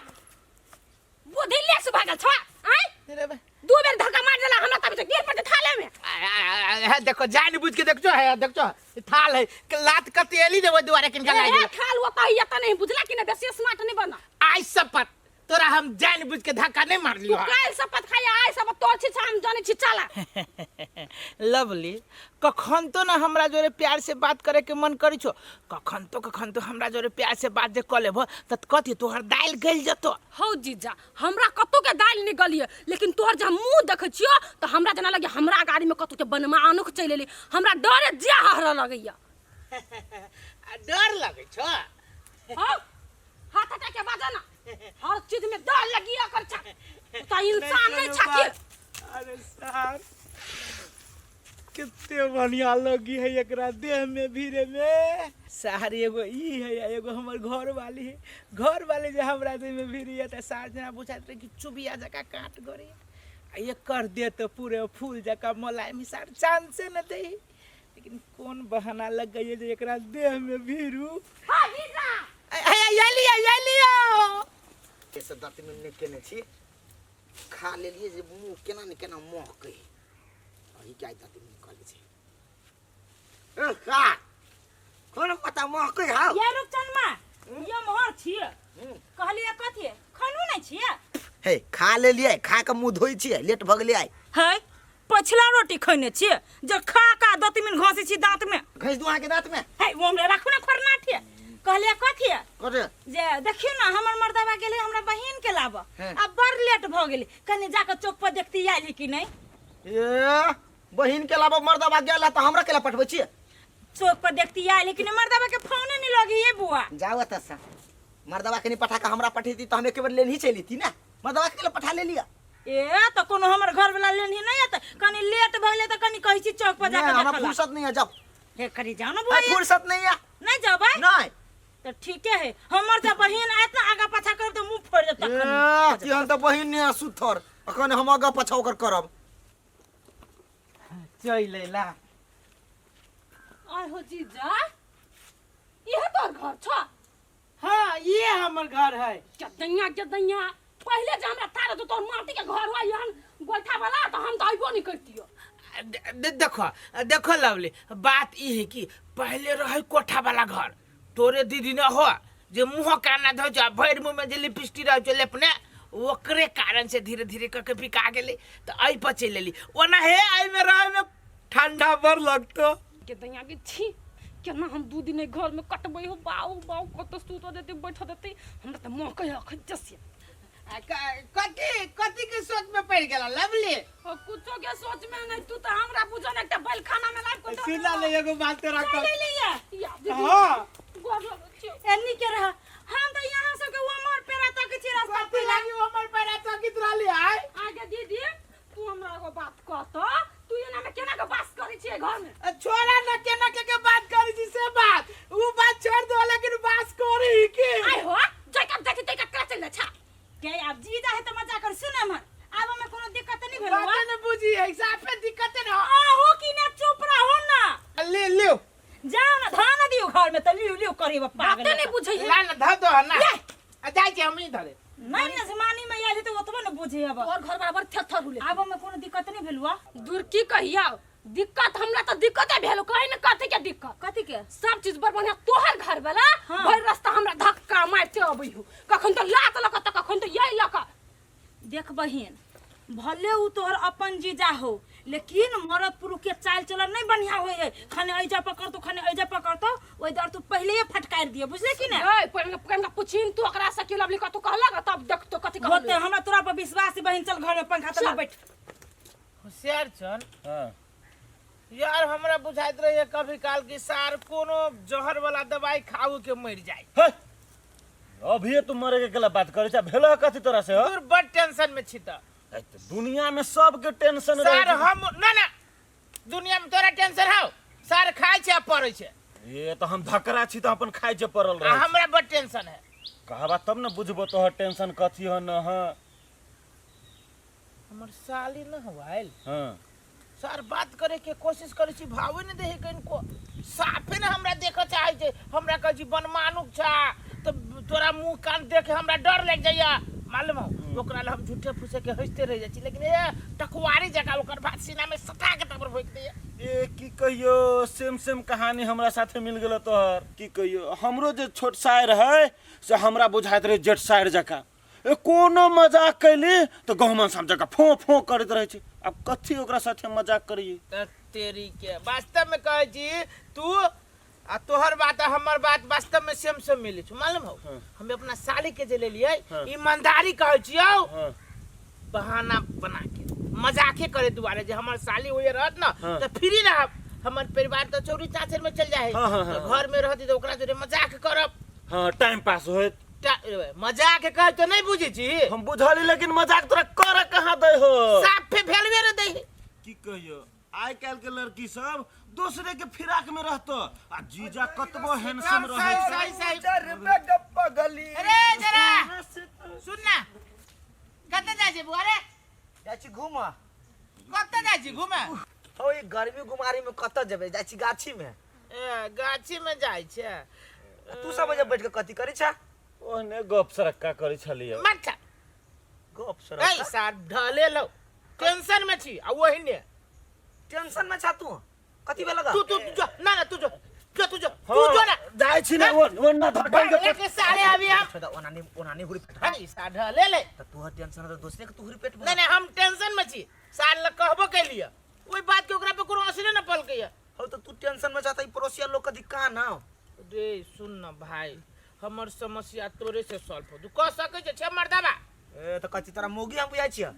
बुद्धि ले से भागल छा? आय? रे बा। दू बेर धक्का मार देला हमरा तब से गिर पड़ते थाले में। आय, आय, आय, आय, देखो जान बुझ के देखो है, देखो थाल है के लात कते एली ने ओइ दुआरे किनका लागि ए, गेल। थाल वो कहिया त नहीं बुझला कि नहीं, बेसी स्मार्ट नहीं बना। आइ शपथ तोरा हम जान बुझ के धक्का नहीं मारलियो। तू काल्हि शपथ खाया, आइ शपथ तोर छी, हम जानै छी। चला लवली, कखन तो ना हमरा जोरे प्यार से बात करे के मन करै छो, कखन तो कखन तो हमरा जोरे प्यार से बात जे क लेबो त कथी तोहर दालि गलि जतो। हौ जीजा, हमरा कतौ के दालि नहीं गलिए, लेकिन तोहर जे हम मुंह देखै छियो त हमरा जेना लगे हमरा गाड़ी में कतौ के बनमानुख चलि एलै, हमरा डरे जे हहरऽ लगैया। आ डर लगै छो? हौ, हाथ हटा के बाजा ना, हर चीज में डर लगिया कर छा, तू त इंसान नहीं छा की। अरे सार कितने बढ़िया लगी है एकरा देह में भीरे में। सार एगो ई है आ एगो हमर घर वाली है, घर वाली जे हमरा देह में भीरी है त सार जेना बुझाइत रहे कि चुबिया जकाँ काट गरे, आ एकर देह त पूरे फूल जकाँ मोलायम, सार चांसे न दे, लेकिन कोन बहाना लग गई जे एकरा देह में भीरू। हाँ, जीजा। लियो, ये लियो। से दत में नहि केने छी, खा लेलिए जे मुँह केना ने केना महकै। अही के आइ दत में निकलै छै। ए, का कोन पता महकै हौ? ये रूपचनमा, ये मोहर छियै, कहलियै कथी खानो नहीं छियै? हे खा लेलिए, खा के मुँह धोइ छियै, लेट भऽ गेलियै आइ। है पछिला रोटी खैने छियै जे खा का दतमिन घसै छी दाँत में। घसि दू अहाँके दाँत में। है वो हमरा राखू ना खरनाठी। कहलियै कथी कथी? जे देखियौ ना हमर मर्दबा गेलै हमरा बहिन के लाबऽ, हैं। आ बड़ लेट भऽ गेलै, कनी जाके चौक पर देखती आयल है कि नहीं। ए बहिन के लाबऽ मर्दबा गेल है तऽ हमरा केला पठबै छियै? चौक पर देखती आयल है कि नहीं, मर्दबा के फोने नहीं लगी ये बुआ। जाओ एतऽ से, मर्दबा के नहीं पठा के हमरा पठेती तऽ हम एक बेर लेनही चलि ना, मर्दबा के केला पठा लेलियै? ए तो कोनो हमर घर वाला लेनही नहीं एतै, कनी लेट भऽ गेलै तऽ कनी कहै छी चौक पर जाके नहीं, हमरा देखऽ ला। फुर्सत नहीं है, जाओ। हे कनी जाओ ना बुआ। फुर्सत नहीं है। नहीं जाओ भाई? नहीं। तऽ ठीके है हमर जब बहिन आयत ना आगा पाछा करब तऽ मुंह फोड़ि देब तखन ए, केहन तऽ बहिन ने सुथर अखन हम आगा पाछा ओकर करब चलि अयला आय हो जीजा इहे तोहर घर छ हाँ ये हमर घर है गदैया गदैया पहिले जे हमरा तारे तो तोहर माटी के घर हुआ यहन गोइठा वाला तो हम तो अइबो नहीं करतियो देखो देखो लवली बात ई है कि पहले रहे कोठा वाला घर तोरे दीदी न हो जे मुँह काना धो जा भरि मुँह में जे लिपस्टिक रहे छै लेपने ओकरे कारण से धीरे धीरे करके बिका गेलै तऽ एहि पर चलि एली ओना हे एहिमे रहे में ठंडा बड़ लगतो गदैया के छी केना हम दू दिन एहि घर में कटबै हो बाऊ बाऊ कत सुत देते बैठ देते हमरा तऽ महकै अखन जसिया कथी कथी के सोच में पड़ गेला लवली ओ कुछो के सोच में नहीं तू तो हमरा बुझो ना एकटा बैलखाना में लाइफ को सुना ले एगो बात तोरा कह ले लिया या दीदी हाँ गोर लगै छियौ। एन्नी के रह हम तो यहाँ सबके उमर पेरा तक छी रास्ता कथी लागी हमर पैरा तकित रहली आय आगे दीदी तू हमरा एगो बात कह त तू एना में केना के बास करै छियै घर में छोड़ा न केना के के बात करी छी से बात उ बात छोड़ दो लेकिन बास करी के आय हो जैकब देखी तैकब करा चल छा के आब जीजा है त मजा कर सुन हमर आब हमें कोनो दिक्कत नहीं भेल बात न बुझी है साफे दिक्कत न आहू की ना चुप रहो ना ले लियो जाओ ना धान दियो घर में त लियो लियो करे पागल बाते नहीं बुझै है ला न धर दो ना आ जाय छी हम ही धरे नहीं ना जमानी में आयल तो ओतबो न बुझे अब तोर घर बराबर थेथर हुले आब हमें कोनो दिक्कत नहीं भेल हुआ दूर की कहिया दिक्कत हमरा तो दिक्कते भेल कहि न कथी के दिक्कत कथी के सब चीज बड़ बढ़िया तोहर घर वाला हाँ। भरि रास्ता हमरा धक्का मारिते अबै हो कखन तो लात लक त कखन तो यही लक देख बहिन भले उ तोहर अपन जीजा हो लेकिन मरद पुरुष के चाल चलन नहीं बढ़िया होय है खने ऐजा पकड़तो खने ऐजा पकड़तो ओइ दर तू पहले ही फटकार दिए बुझले कि ना ए पहिने पहिने पुछिन तू ओकरा से की लवली कतू कहलक तब देख तो कथी होते कहलक हमरा तोरा पर विश्वास है बहिन चल घर में पंखा तले चल। बैठ होशियार छन हाँ यार हमरा बुझाइत रहे कभी काल कि सार कोनो जहर वाला दवाई खाऊ के मर जाए हे अभिये तू मरे के गला बात करे छा भेलो कथी तोरा से हो दूर बड़ टेंशन में छी त ऐ त दुनिया में सबके टेंशन रहे सार हम ना ना दुनिया में तोरा टेंशन हौ सार खाइ छै आ पड़ै छै ये तो हम धकरा छी त अपन खाइ छै पड़ल आ रहे हमरा बड़ टेंशन है कहबा तब न बुझबो तोहर टेंशन कथी ह न ह हमर साली न हवाइल हाँ सर बात करे के कोशिश करे छी भावे ने देहे कनको साफे ने हमरा देखे चाहे छै हमरा कहै छी बनमानुक छा तो तोरा मुंह कान देख के हमरा डर लग जाइया मालूम हो ओकरा ला हम झूठे फूसे के हंसते रह जाइ छी लेकिन ए टकवारी जगह ओकर बात सीना में सटा के तबर भोक दैया ए की कहियो सेम सेम कहानी हमरा साथे मिल गेल तोहर की कहियो हमरो जे छोट सायर है से हमरा बुझाइत रहे जेठ सायर जकाँ ए कोनो मजाक कैली तऽ गहुमन साम जकाँ फों फों करैत रहै छै आब कथी ओकरा साथे मजाक करियै त तेरी के वास्तव में कहै छी तू आ तोहर बात आ हमर बात वास्तव में सेम सेम मिलै छौ मालूम हो हाँ। हम अपना साली के जे लेलियै हाँ। ईमानदारी कहै छियौ हाँ बहाना बना के मजाके करे दुआरे जे हमर साली होइए रहत ना हाँ। तऽ फ्री रहब हमर परिवार तऽ चौरी चाचर में चल जाए हाँ, हाँ, हाँ, तऽ घर में रहती तऽ ओकरा जोरे मजाक करब हाँ टाइम पास होइत मजाक कह तो नहीं बुझे छी हम बुझली लेकिन मजाक तोरा कर कहाँ दै हो साफे भेलवे रे दै की कहियो आइ काल्हि के लड़की सब दूसरे के फिराक में रहतो आ जीजा कतबो हैंडसम रहे सही सही पगली अरे जरा सुन ना कतऽ जाइ छै बुआ रे जाइ छी घूमऽ कतऽ जाइ छी घूमे हो ई गर्मी गुमारी में कतऽ जेबै जाइ छी गाछी में ए गाछी में जाइ छै आ तू सब एजा बैठ के कथी करै छा ओहने गप सरक्का करै छलियै मत गप ए सरक्का सार ढले लो टेंशन में छी आ ओहिने टेंशन में छा तू कथी भेल तू तू जो ना ना तू जो जो तू जो तू जो ना जाइ छी ना ओ ओ ना धक्कन के एक सारे अभी हम छोड़ ओना नहीं ओना नहीं हुरी पेट है सार ढले ले त तोहर टेंशन है त दोसरे के तू हुरी पेट नहीं नहीं हम टेंशन में छी सार लग कहबो कैलिए ओई बात के ओकरा पे कोनो असरे न पलकै हो त तू टेंशन में छा त ई पड़ोसिया लोग कथी कान हो रे सुन न भाई हमर समस्या तोरे से सॉल्व हो तू कह सकै छै छे मर्दाबा ए त कथी तोरा मोगी हम बुझाइ छियै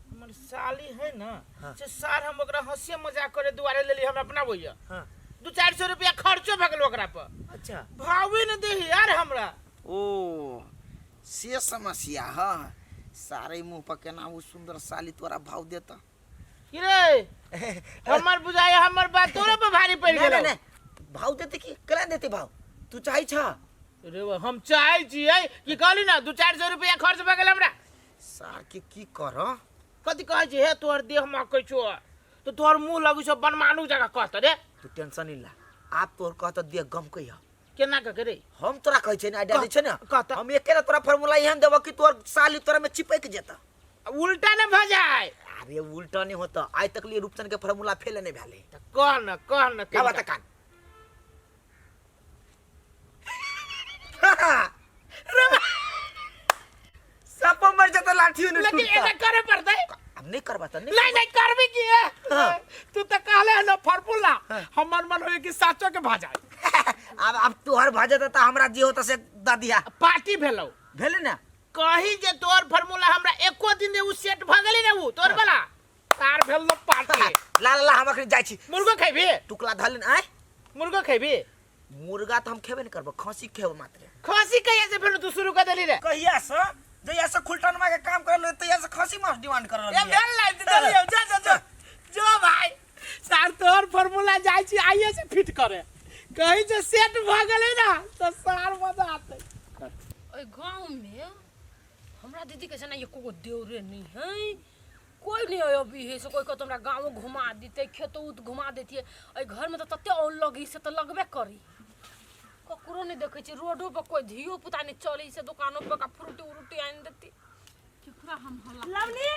हमर साली है ना हाँ। से सार हम ओकरा हंसी मजाक करे दुआरे लेली हम अपना भैया हाँ दू चार सौ रुपया खर्चो भऽ गेल ओकरा पर अच्छा भावे न दे यार हमरा ओ से समस्या ह सारे मुंह पर केना ओ सुंदर साली तोरा भाव देता की रे हमर बुझाय हमर बात तोरे पर भारी पड़ि नहीं गेल नहीं नहीं भाव देते कि केना देते भाव तू चाहै छ रे बा, हम चाहै छियै कि कहली ना 200-400 रुपया खर्च भऽ गेल हमरा। सार के की कर? कथी कहै छी हे, तोहर देह महकै छौ तऽ तोहर मुँह लगै छौ बनमानू जकाँ कहत रे। तू टेंशन नहीं ला, आप तोहर कहत देह गमकै ह। केना कऽ के रे? हम तोरा कहै छियै ने, आइडिया दै छै ने। कह तऽ। हम एके तोरा फार्मूला एहन देबऽ कि तोहर साली तोरा में चिपक जेतऽ। उल्टा ने भऽ जाय? अरे उल्टा नहीं होता, आइ तक लिए रूपचंद के फार्मूला फेल नहीं भेलै। तऽ कह न, कह न। का बात कान सप मर जाता लाठी ने। लेकिन टूटता। एना करे पड़तै। अब नहीं करबा त नहीं। नहीं नहीं, करबी की है? तू तो कहले है ना फार्मूला, हमर मन होय कि साचो के भऽ जाय। अब तोहर भऽ जेतै तऽ हमरा जे होता से दऽ दिया। पार्टी भेलौ। भेलै ने? कही जे तोहर फार्मूला हमरा एको दिन जे उ सेट भऽ गेलै ने, उ तोहर वाला तार भेल लो पार्टी। ला ला ला, हम अखनी जाइ छी। मुर्गो खेबी? टुकला धल आय। मुर्गो खेबी? मुर्गा तऽ हम खेबे नहीं करबो, खसी खेबो मात्र। खसी कहिया से भेल तू शुरू कर देली रे? कहिया से? जहिया से खुलटनमा के काम करल तहिया से खसी मांस डिमांड करल। ए भेल लाइ देलियो, जा जा जा जो भाई सार, तोहर फार्मूला जाइ छी आइए से फिट करे, कहीं जे सेट भऽ गेलै ना तऽ सार मजा आतै। ओहि गाँव में हमरा दीदी के जेना एको गो देवरे नहीं है, कोई नहीं है अभी है से कोई कहतो हमरा गाँवो घुमा देते, खेतो उत घुमा देतियै। एहि घर में तऽ तते औल लगी से तऽ लगबे करी, ककरो नहीं देखै छी रोडो पर, कोई धियो पुता नहीं चलै से दुकानो पर का फ्रूटी उरूटी आनि देती, केकरा हम हल्ला। लवली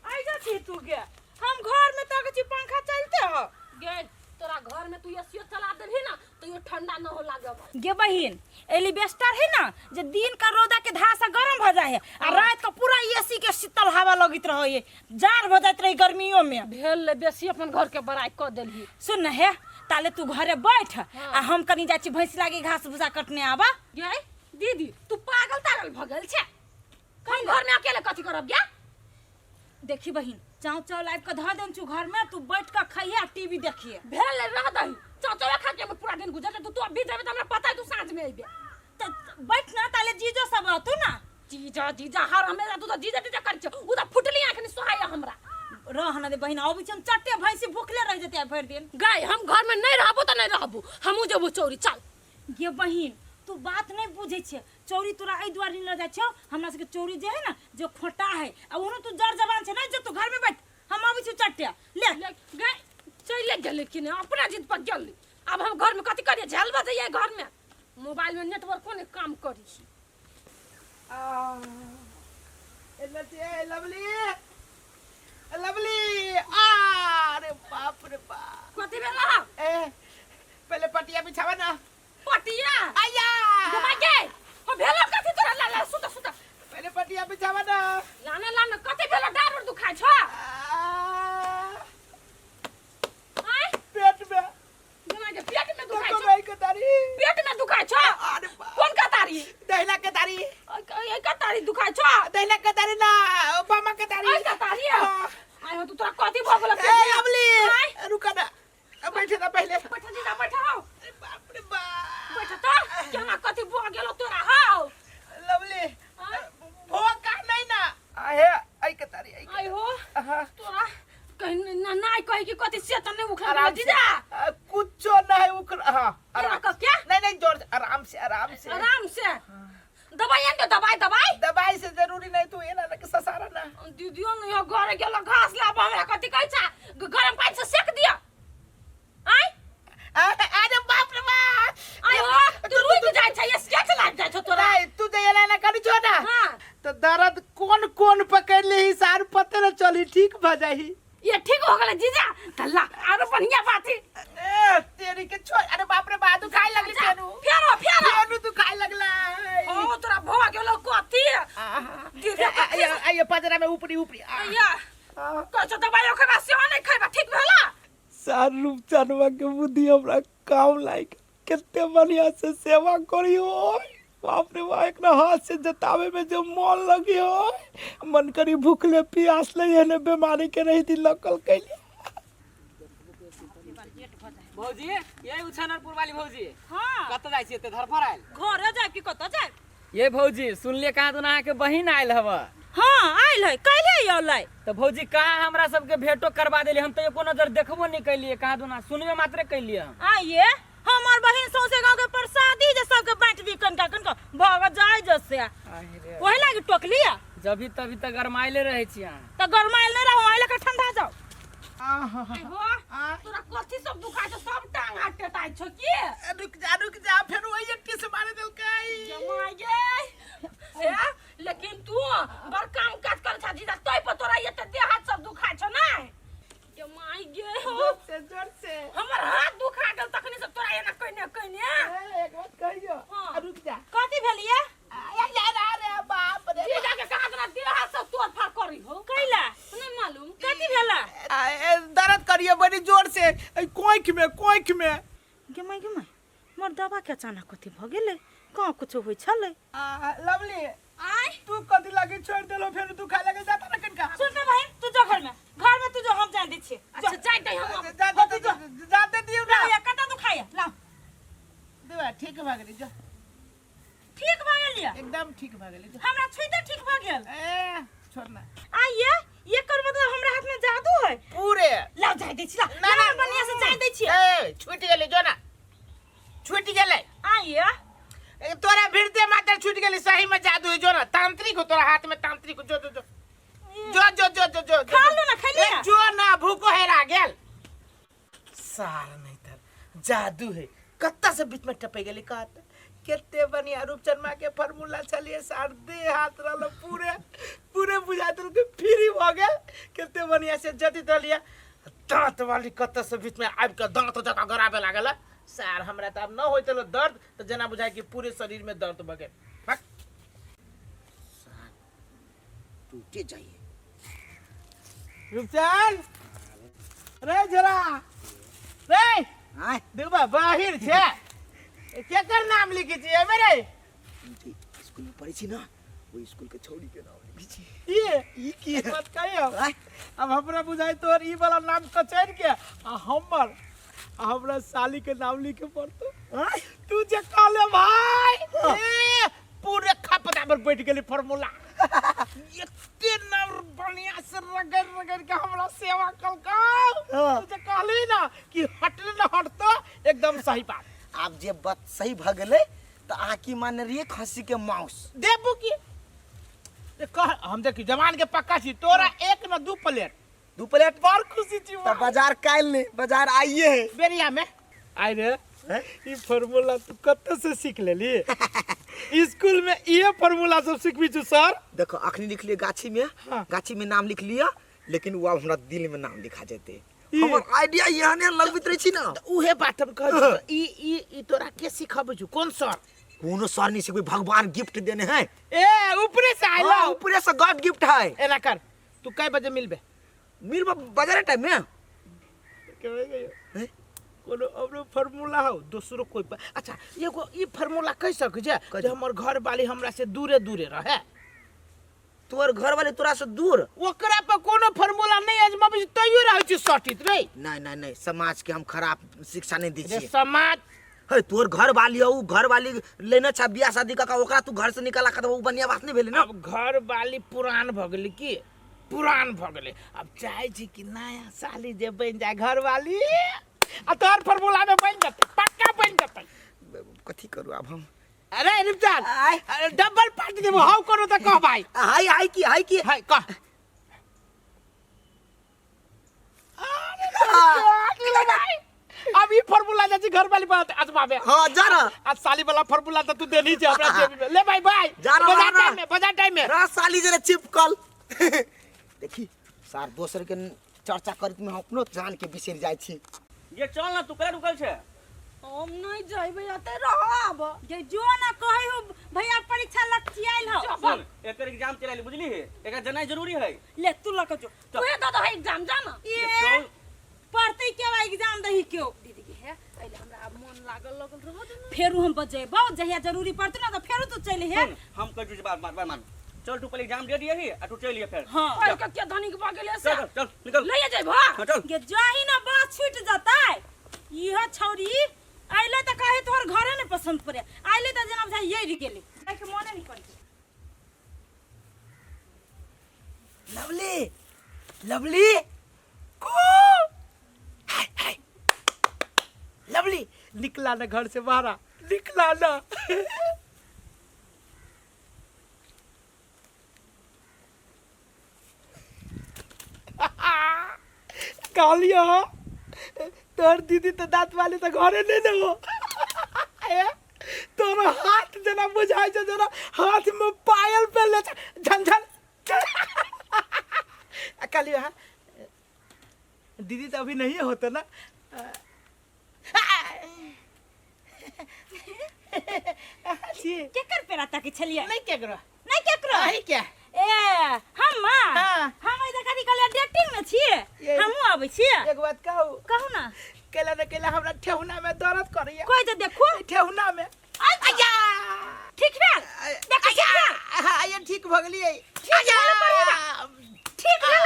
आई जा छी तू गे, हम घर में तक छी, पंखा चलते हो गे। तोरा घर में तू एसीओ चला देलही ना तो यो ठंडा न हो लागब। गे बहिन, एलिबेस्टर है ना जे दिन का रौदा के धार से गरम भ जाए है आ रात का पूरा एसी के शीतल हवा लगैत रहे है, जाड़ भ जाइत रहे गर्मियों में। भेल ले बेसी अपन घर के बड़ाई क देलही। सुन न हे, ताले तू घरे बैठ आ हम कनी जाइ छी भैंस लागी घास भूसा कटने आबा। गे दीदी, तू पागल तागल भ गेल छे? हम घर में अकेले कथी करब गे? देखी बहिन, चाव चाव लाइब के धर देन छु घर में, तू बैठ के खइहे आ टीवी देखिए। भेल ले रह दही, चाव चाव खा के पूरा दिन गुजर जेतौ। तू अभी जेबे त हमरा पता है तू साँझ में अइबे। त बैठ ना, ताले जीजो सब रहतु ना। जीजा जीजा हर हमेशा तू त जीजा जीजा करै छ, उ त फुटली आँख नि सोहाय हमरा। रह ना दे बहिन, अबै छी हम चट्टे, भैंसी भूखले रह जेतै भरि दिन। गाय, हम घर में नहीं रहबो त नहीं रहबो, हमहूँ जेबो चौरी चल। गे बहिन, तू बात नहीं बुझै छे, चौरी तोरा एहि दुआरे नहीं लऽ जाइ छौ, हमरा सबके चौरी जे है ना जे खोटा है आ ओनो तू जर जवान छे, नहीं जो तू घर में बैठ, हम अबै छी चट्टे ले। ले गाय, चले गेलै कि नहीं अपना जिद पर गेलै। अब हम घर में कथी करिए, झेल बजैया घर में, मोबाइल में नेटवर्क कोने काम करी। लवली लवली, अरे बाप रे बाप। कथी भेला? ए पहले पटिया बिछावा ना। पटिया? आया घुमा के हो भेलो कथी तोरा? ला ला, सुत सुत। पहले पटिया बिछावा ना। लाना लाना, कथी भेलो? डार उर दुखाइ छ? आय पेट में। घुमा के पेट में दुखाइ छ? भाई के तारी। पेट में दुखाइ छ? अरे बाप। कोन कतारी? दहिना के तारी। ए कतारी दुखाइ छ? दहिना के तारी ना, बामा के तारी। ए कतारी आय हो, तू तोरा कथी भ गेल? ए लवली, रुका ना, बैठे ना पहले। बैठ जीजा, बैठ हो। अरे बाप रे बाप। बैठ त, केना कथी भ गेल तोरा हौ? लवली, भोका नहीं ना आहे, आई के तारी आई। आय हो, तोरा कहीं ना ना कहे कि कथी से त नहीं उखड़ आराम से। जीजा? कुछो नहीं उखड़। हाँ, केना आराम क क्या? नहीं नहीं, जोर से, आराम से आराम से। आराम से। दवाई आन दे, दवाई दवाई। दवाई से जरूरी नहीं, तू एना ना के ससारा ना। दीदियो नहीं हो घरे गेल घास लाब, हमरा कथी कहै छ, गरम पानी से सेक दिया। आय अरे बाप रे बाप। आय हो, तू रुक जाइ छ, ये स्केच लाग जाइ छ तोरा। नहीं, तू जे एना ना करी छो ना। हां। तो दर्द कौन कौन पकड़ लेही सार पते न चली, ठीक भ जाही। ये ठीक हो गेलै जीजा, तल्ला आरो बढ़िया बात है। ए तेरी के छोड़, अरे बाप रे बाप, दुखाई लगली फेरू। फेरो फेरो। फेरू दुखाई लगला। हो तोरा भ गेलो कथी? दीदी कथी? आइए पजरा में ऊपरी ऊपरी। आइया कहै दवाई ओकरा सेहो नहीं खैबा, ठीक भेला? सार रूपचनवा के बुद्धि हमरा काम लायक, कितने बढ़िया से सेवा करी हो। बाप रे बाप, एकरा हाथ से जतावे में जो मन लगी हो, मन करी भूखले प्यास ले एहने बीमारी के रही दी लकल कैले। भौजी, ये उछानरपुर वाली भौजी। हाँ। कतऽ जाइ छी एते धरफड़ आयल? घरे जाय कि कतऽ जाय? ये भौजी, सुनलिए कहाँ तो अहाँके बहिन आयल हव। हाँ आयल है, काल्हे आयल। तऽ भौजी कहाँ हमरा सबके भेंटो करवा देली, हम तऽ एको नजर देखबो नहीं कैलिए, कहाँ दुना सुनबे मात्रे कैलिए हम। आइए हमर बहिन सौंसे गांव के प्रसादी जे सबके बांट दी कनका कनका भग जाय जसे ओही लागी टोकली आ जभी तभी तऽ गरमाइले रहै छी अहाँ। त गरमाइल नहीं रहो, ओही लके ठंडा जाओ। हो, तोरा कथी सब दुखाइ छौ? सब टांग हाथ टेटाइ छौ की? रुक जा, रुक जा, फेर वही टीस मारे देलकै। जमाइ गे ए, लेकिन तू बड़ काम काज कर छा जीजा, तोय पर तोरा एते देह हाथ सब दुखाइ छौ नै? जमाइ गे हो, जोर से, जोर से। हमर हाथ दुखा गेल तखनी से तोरा एना कइने कइने। ए, एक बात कहियो। हाँ। रुक जा। कथी भेलिए? अरे बाप रे। जीजा के कहा तोरा देह हाथ सब तोड़ फाड़ करी हो? कैला? नहीं मालूम। कथी भेला? दर्द करियो बड़ी जोर से, ए, कोंख में, कोंख में। गेमाई गेमाई, मोर दवा के अचानक कथी भ गेलै? कहाँ कुछो होइ छलै? लवली। आय। तू कथी लागे छोड़ देलो, फेर तू खाए लगे जाता ना कनका। सुन ना बहिन, तू जो घर में, घर में तू जो, हम जान दै छियै। अच्छा जाय दे हम। जा दे, जाते दियो ना। लाओ या कता दुखाया, लाओ। देवा ठीक भ गेली, जो। ठीक भ गेलियै? एकदम ठीक भ गेली, जो। हमरा छुइते ठीक भ गेल। ए, छोड़ ना। आइए, ये कर मतलब हमरा हाथ में जादू है। पूरे। लाओ जाय दै छी, लाओ। ना, ना। बढ़िया से जाय दै छी। ए, छूट गेली, जो ना। छूट गेलै। आइए। ए, तोरा भिड़ते मात्र छूट गेली, सही में जादू है, जो ना। तांत्रिक हो, तोरा हाथ में तांत्रिक हो, जो, जो, जो। जो, जो, जो, जो, जो, खा जो। लो ना, खा लिया। ए, जो ना, भूखो हेरा गेल। सार नहीं तर जादू है, कत्ता से बीच में टपे गेली कहत। केते बढ़िया रूपचंद माँ के फार्मूला छलिए सार, देह हाथ रहलो पूरे पूरे बुझा देल के फ्री भ गेल। केते बढ़िया से जति दलिया दांत वाली कत्ता से बीच में आबि के दांत जका गराबे लागल। सार हमरा त आब न होइत रहलो दर्द, त जेना बुझाय कि पूरे शरीर में दर्द भ गेल। बक। सार टूटे जाइए। रूपचंद रे, जरा रे। आय। देखबा बाहिर छे, केकर नाम लिखी छी मेरे? स्कूल में पढ़ै छी ना, ओहि स्कूल के छौड़ी के नाम लिखी छी। ई ई की है? बात कहियो, अब हमरा बुझाइ तोर ई वाला नाम कचैर के आ हमर आ हमरा साली के नाम लिखे पड़तो। तू जे कहले भाई, ए पूरे खपदा पर बैठ गेली फार्मूला। एते नाम बढ़िया से रगड़ रगड़ के हमरा सेवा कलका। तू जे कहली ना कि हटले ना हटतो, एकदम सही बात। आब जे बात सही भ गेलै त अहाँ की मानने रहियै खस्सी के मांस? देबू की कह, हम देखी जवान के पक्का छी, तोरा एक न दू प्लेट। दू प्लेट? बड़ खुशी छी। त बाजार काल्हि नहि, बाजार आइए है। बेरिया में आइ रे। ई फार्मूला तू कतऽ से सीख लेली? स्कूल में इहे फार्मूला सब सिखबी छु सर? देखो, अखनी लिख लिए गाछी में। हाँ। गाछी में नाम लिख लिया, लेकिन वो अब हमरा दिल में नाम लिखा जेते। हमर आइडिया एहने लगबैत रहै छी ना। त उहे बात हम कहै छी, ई ई ई तोरा के सिखबै छु? कोन सर? कोनो सर नहीं सिखबै, भगवान गिफ्ट देने है। ए, ऊपरे से आइलो। हाँ, ऊपरे से गॉड गिफ्ट है। एना कर, तू कै बजे मिलबे? मिलबे बाजार टाइम में। हैं? कोनो औरो फार्मूला हो दोसरो कोई अच्छा एगो ई फार्मूला कह सकै छै जे हमर घर वाली हमरा से दूरे दूरे रहे? तोहर घर वाले तोरा से दूर? ओकरा पर कोनो फार्मूला नहीं आजमाबै छै, तैयो रहै छै सटित रे। नहीं नहीं नहीं, समाज के हम खराब शिक्षा नहीं दै रे छियै। समाज हे, तोहर घर वाली हो, उ घर वाली लेने छा बियाह शादी कऽ के, ओकरा तू घर से निकाला के उ बढ़िया बात नहीं भेलै ना। अब घर वाली पुरान भऽ गेलै की, पुरान भऽ गेलै, अब चाहै छी कि नया साली जे बनि जाय घर वाली, आ तोहर फार्मूला में बनि जेतै, पक्का बनि जेतै। कथी करू आब हम? अरे रिपचाल, अरे डबल पार्टी देबो, हाउ करो त कह भाई। हाय हाय की, हाय की? हाय कह। अब ई फार्मूला जा छी घर वाली बात आजमाबे। हां, जा ना। आज साली वाला फार्मूला त तू देनी छे हमरा जेबी में। ले भाई बाय। जा ना, बाजार जा ना। टाइम में, बाजार टाइम में। रा साली जरा चिपकल। देखी सार दोसर के चर्चा करत में हम अपनो जान के बिसरि जाइ छी। ये चल ना, तू कला रुकल छे? हम नहीं जाइबे, एते रहब। जे जो ना कहै हो भैया, परीक्षा लग आइल हो। सुन, एकर एग्जाम चलाइल बुझली है, एकर जनाइ जरूरी है। ले तू लक जो। तू दे दो एग्जाम, जा ना। ये चल। पढ़ते के एग्जाम दही क्यों? दीदी के है पहले हमरा मन लागल लगल रह दे ना। फेरू हम बजेबौ, जहिया जरूरी पड़तौ ना त फेरू तू चलि हे। सुन, हम कहै छी बात बात मान, चल तू पहले एग्जाम दे दियही आ तू चलि फेर। हां। पढ़ के के धनिक भऽ गेलै से? चल चल निकल। लइए जेबो। हां चल। गे जाही ना बस छूट जतै। इहो छौरी अइले त कहे तोहर घरे ने पसंद पड़े, अइले त जेना बुझाइ येरि गेलै, जाइके मने नहीं करै। लवली, लवली को, हाय हाय लवली। लवली निकला ना घर से बाहर निकला ना। कहलियो तोहर दीदी तऽ दाँत वाली तऽ घरे नहि ने हो। ए, तोहर हाथ जेना बुझाइ छै जेना हाथमे पायल पहिरले छै झन झन। आ कहलियो हाँ दीदी तऽ अभी नहीं होते ना। छी केकर पेरा तक छलियै? नहीं केकरो। नहीं केकरो। अहीं के। ए हम? हाँ। हम एहि कथी कहलियै डेटिंग में छियै। हमहूँ आबै छियै। एक बात कहू? कहू ना। केला न केला हमरा ठेहुना में दर्द करैया। कोई तऽ देखू। ठेहुना में। आया ठीक भेल? देखै ठीक भेल? हाँ, आया ठीक भऽ गेलियै। ठीक भेल बढ़िया। ठीक भेल?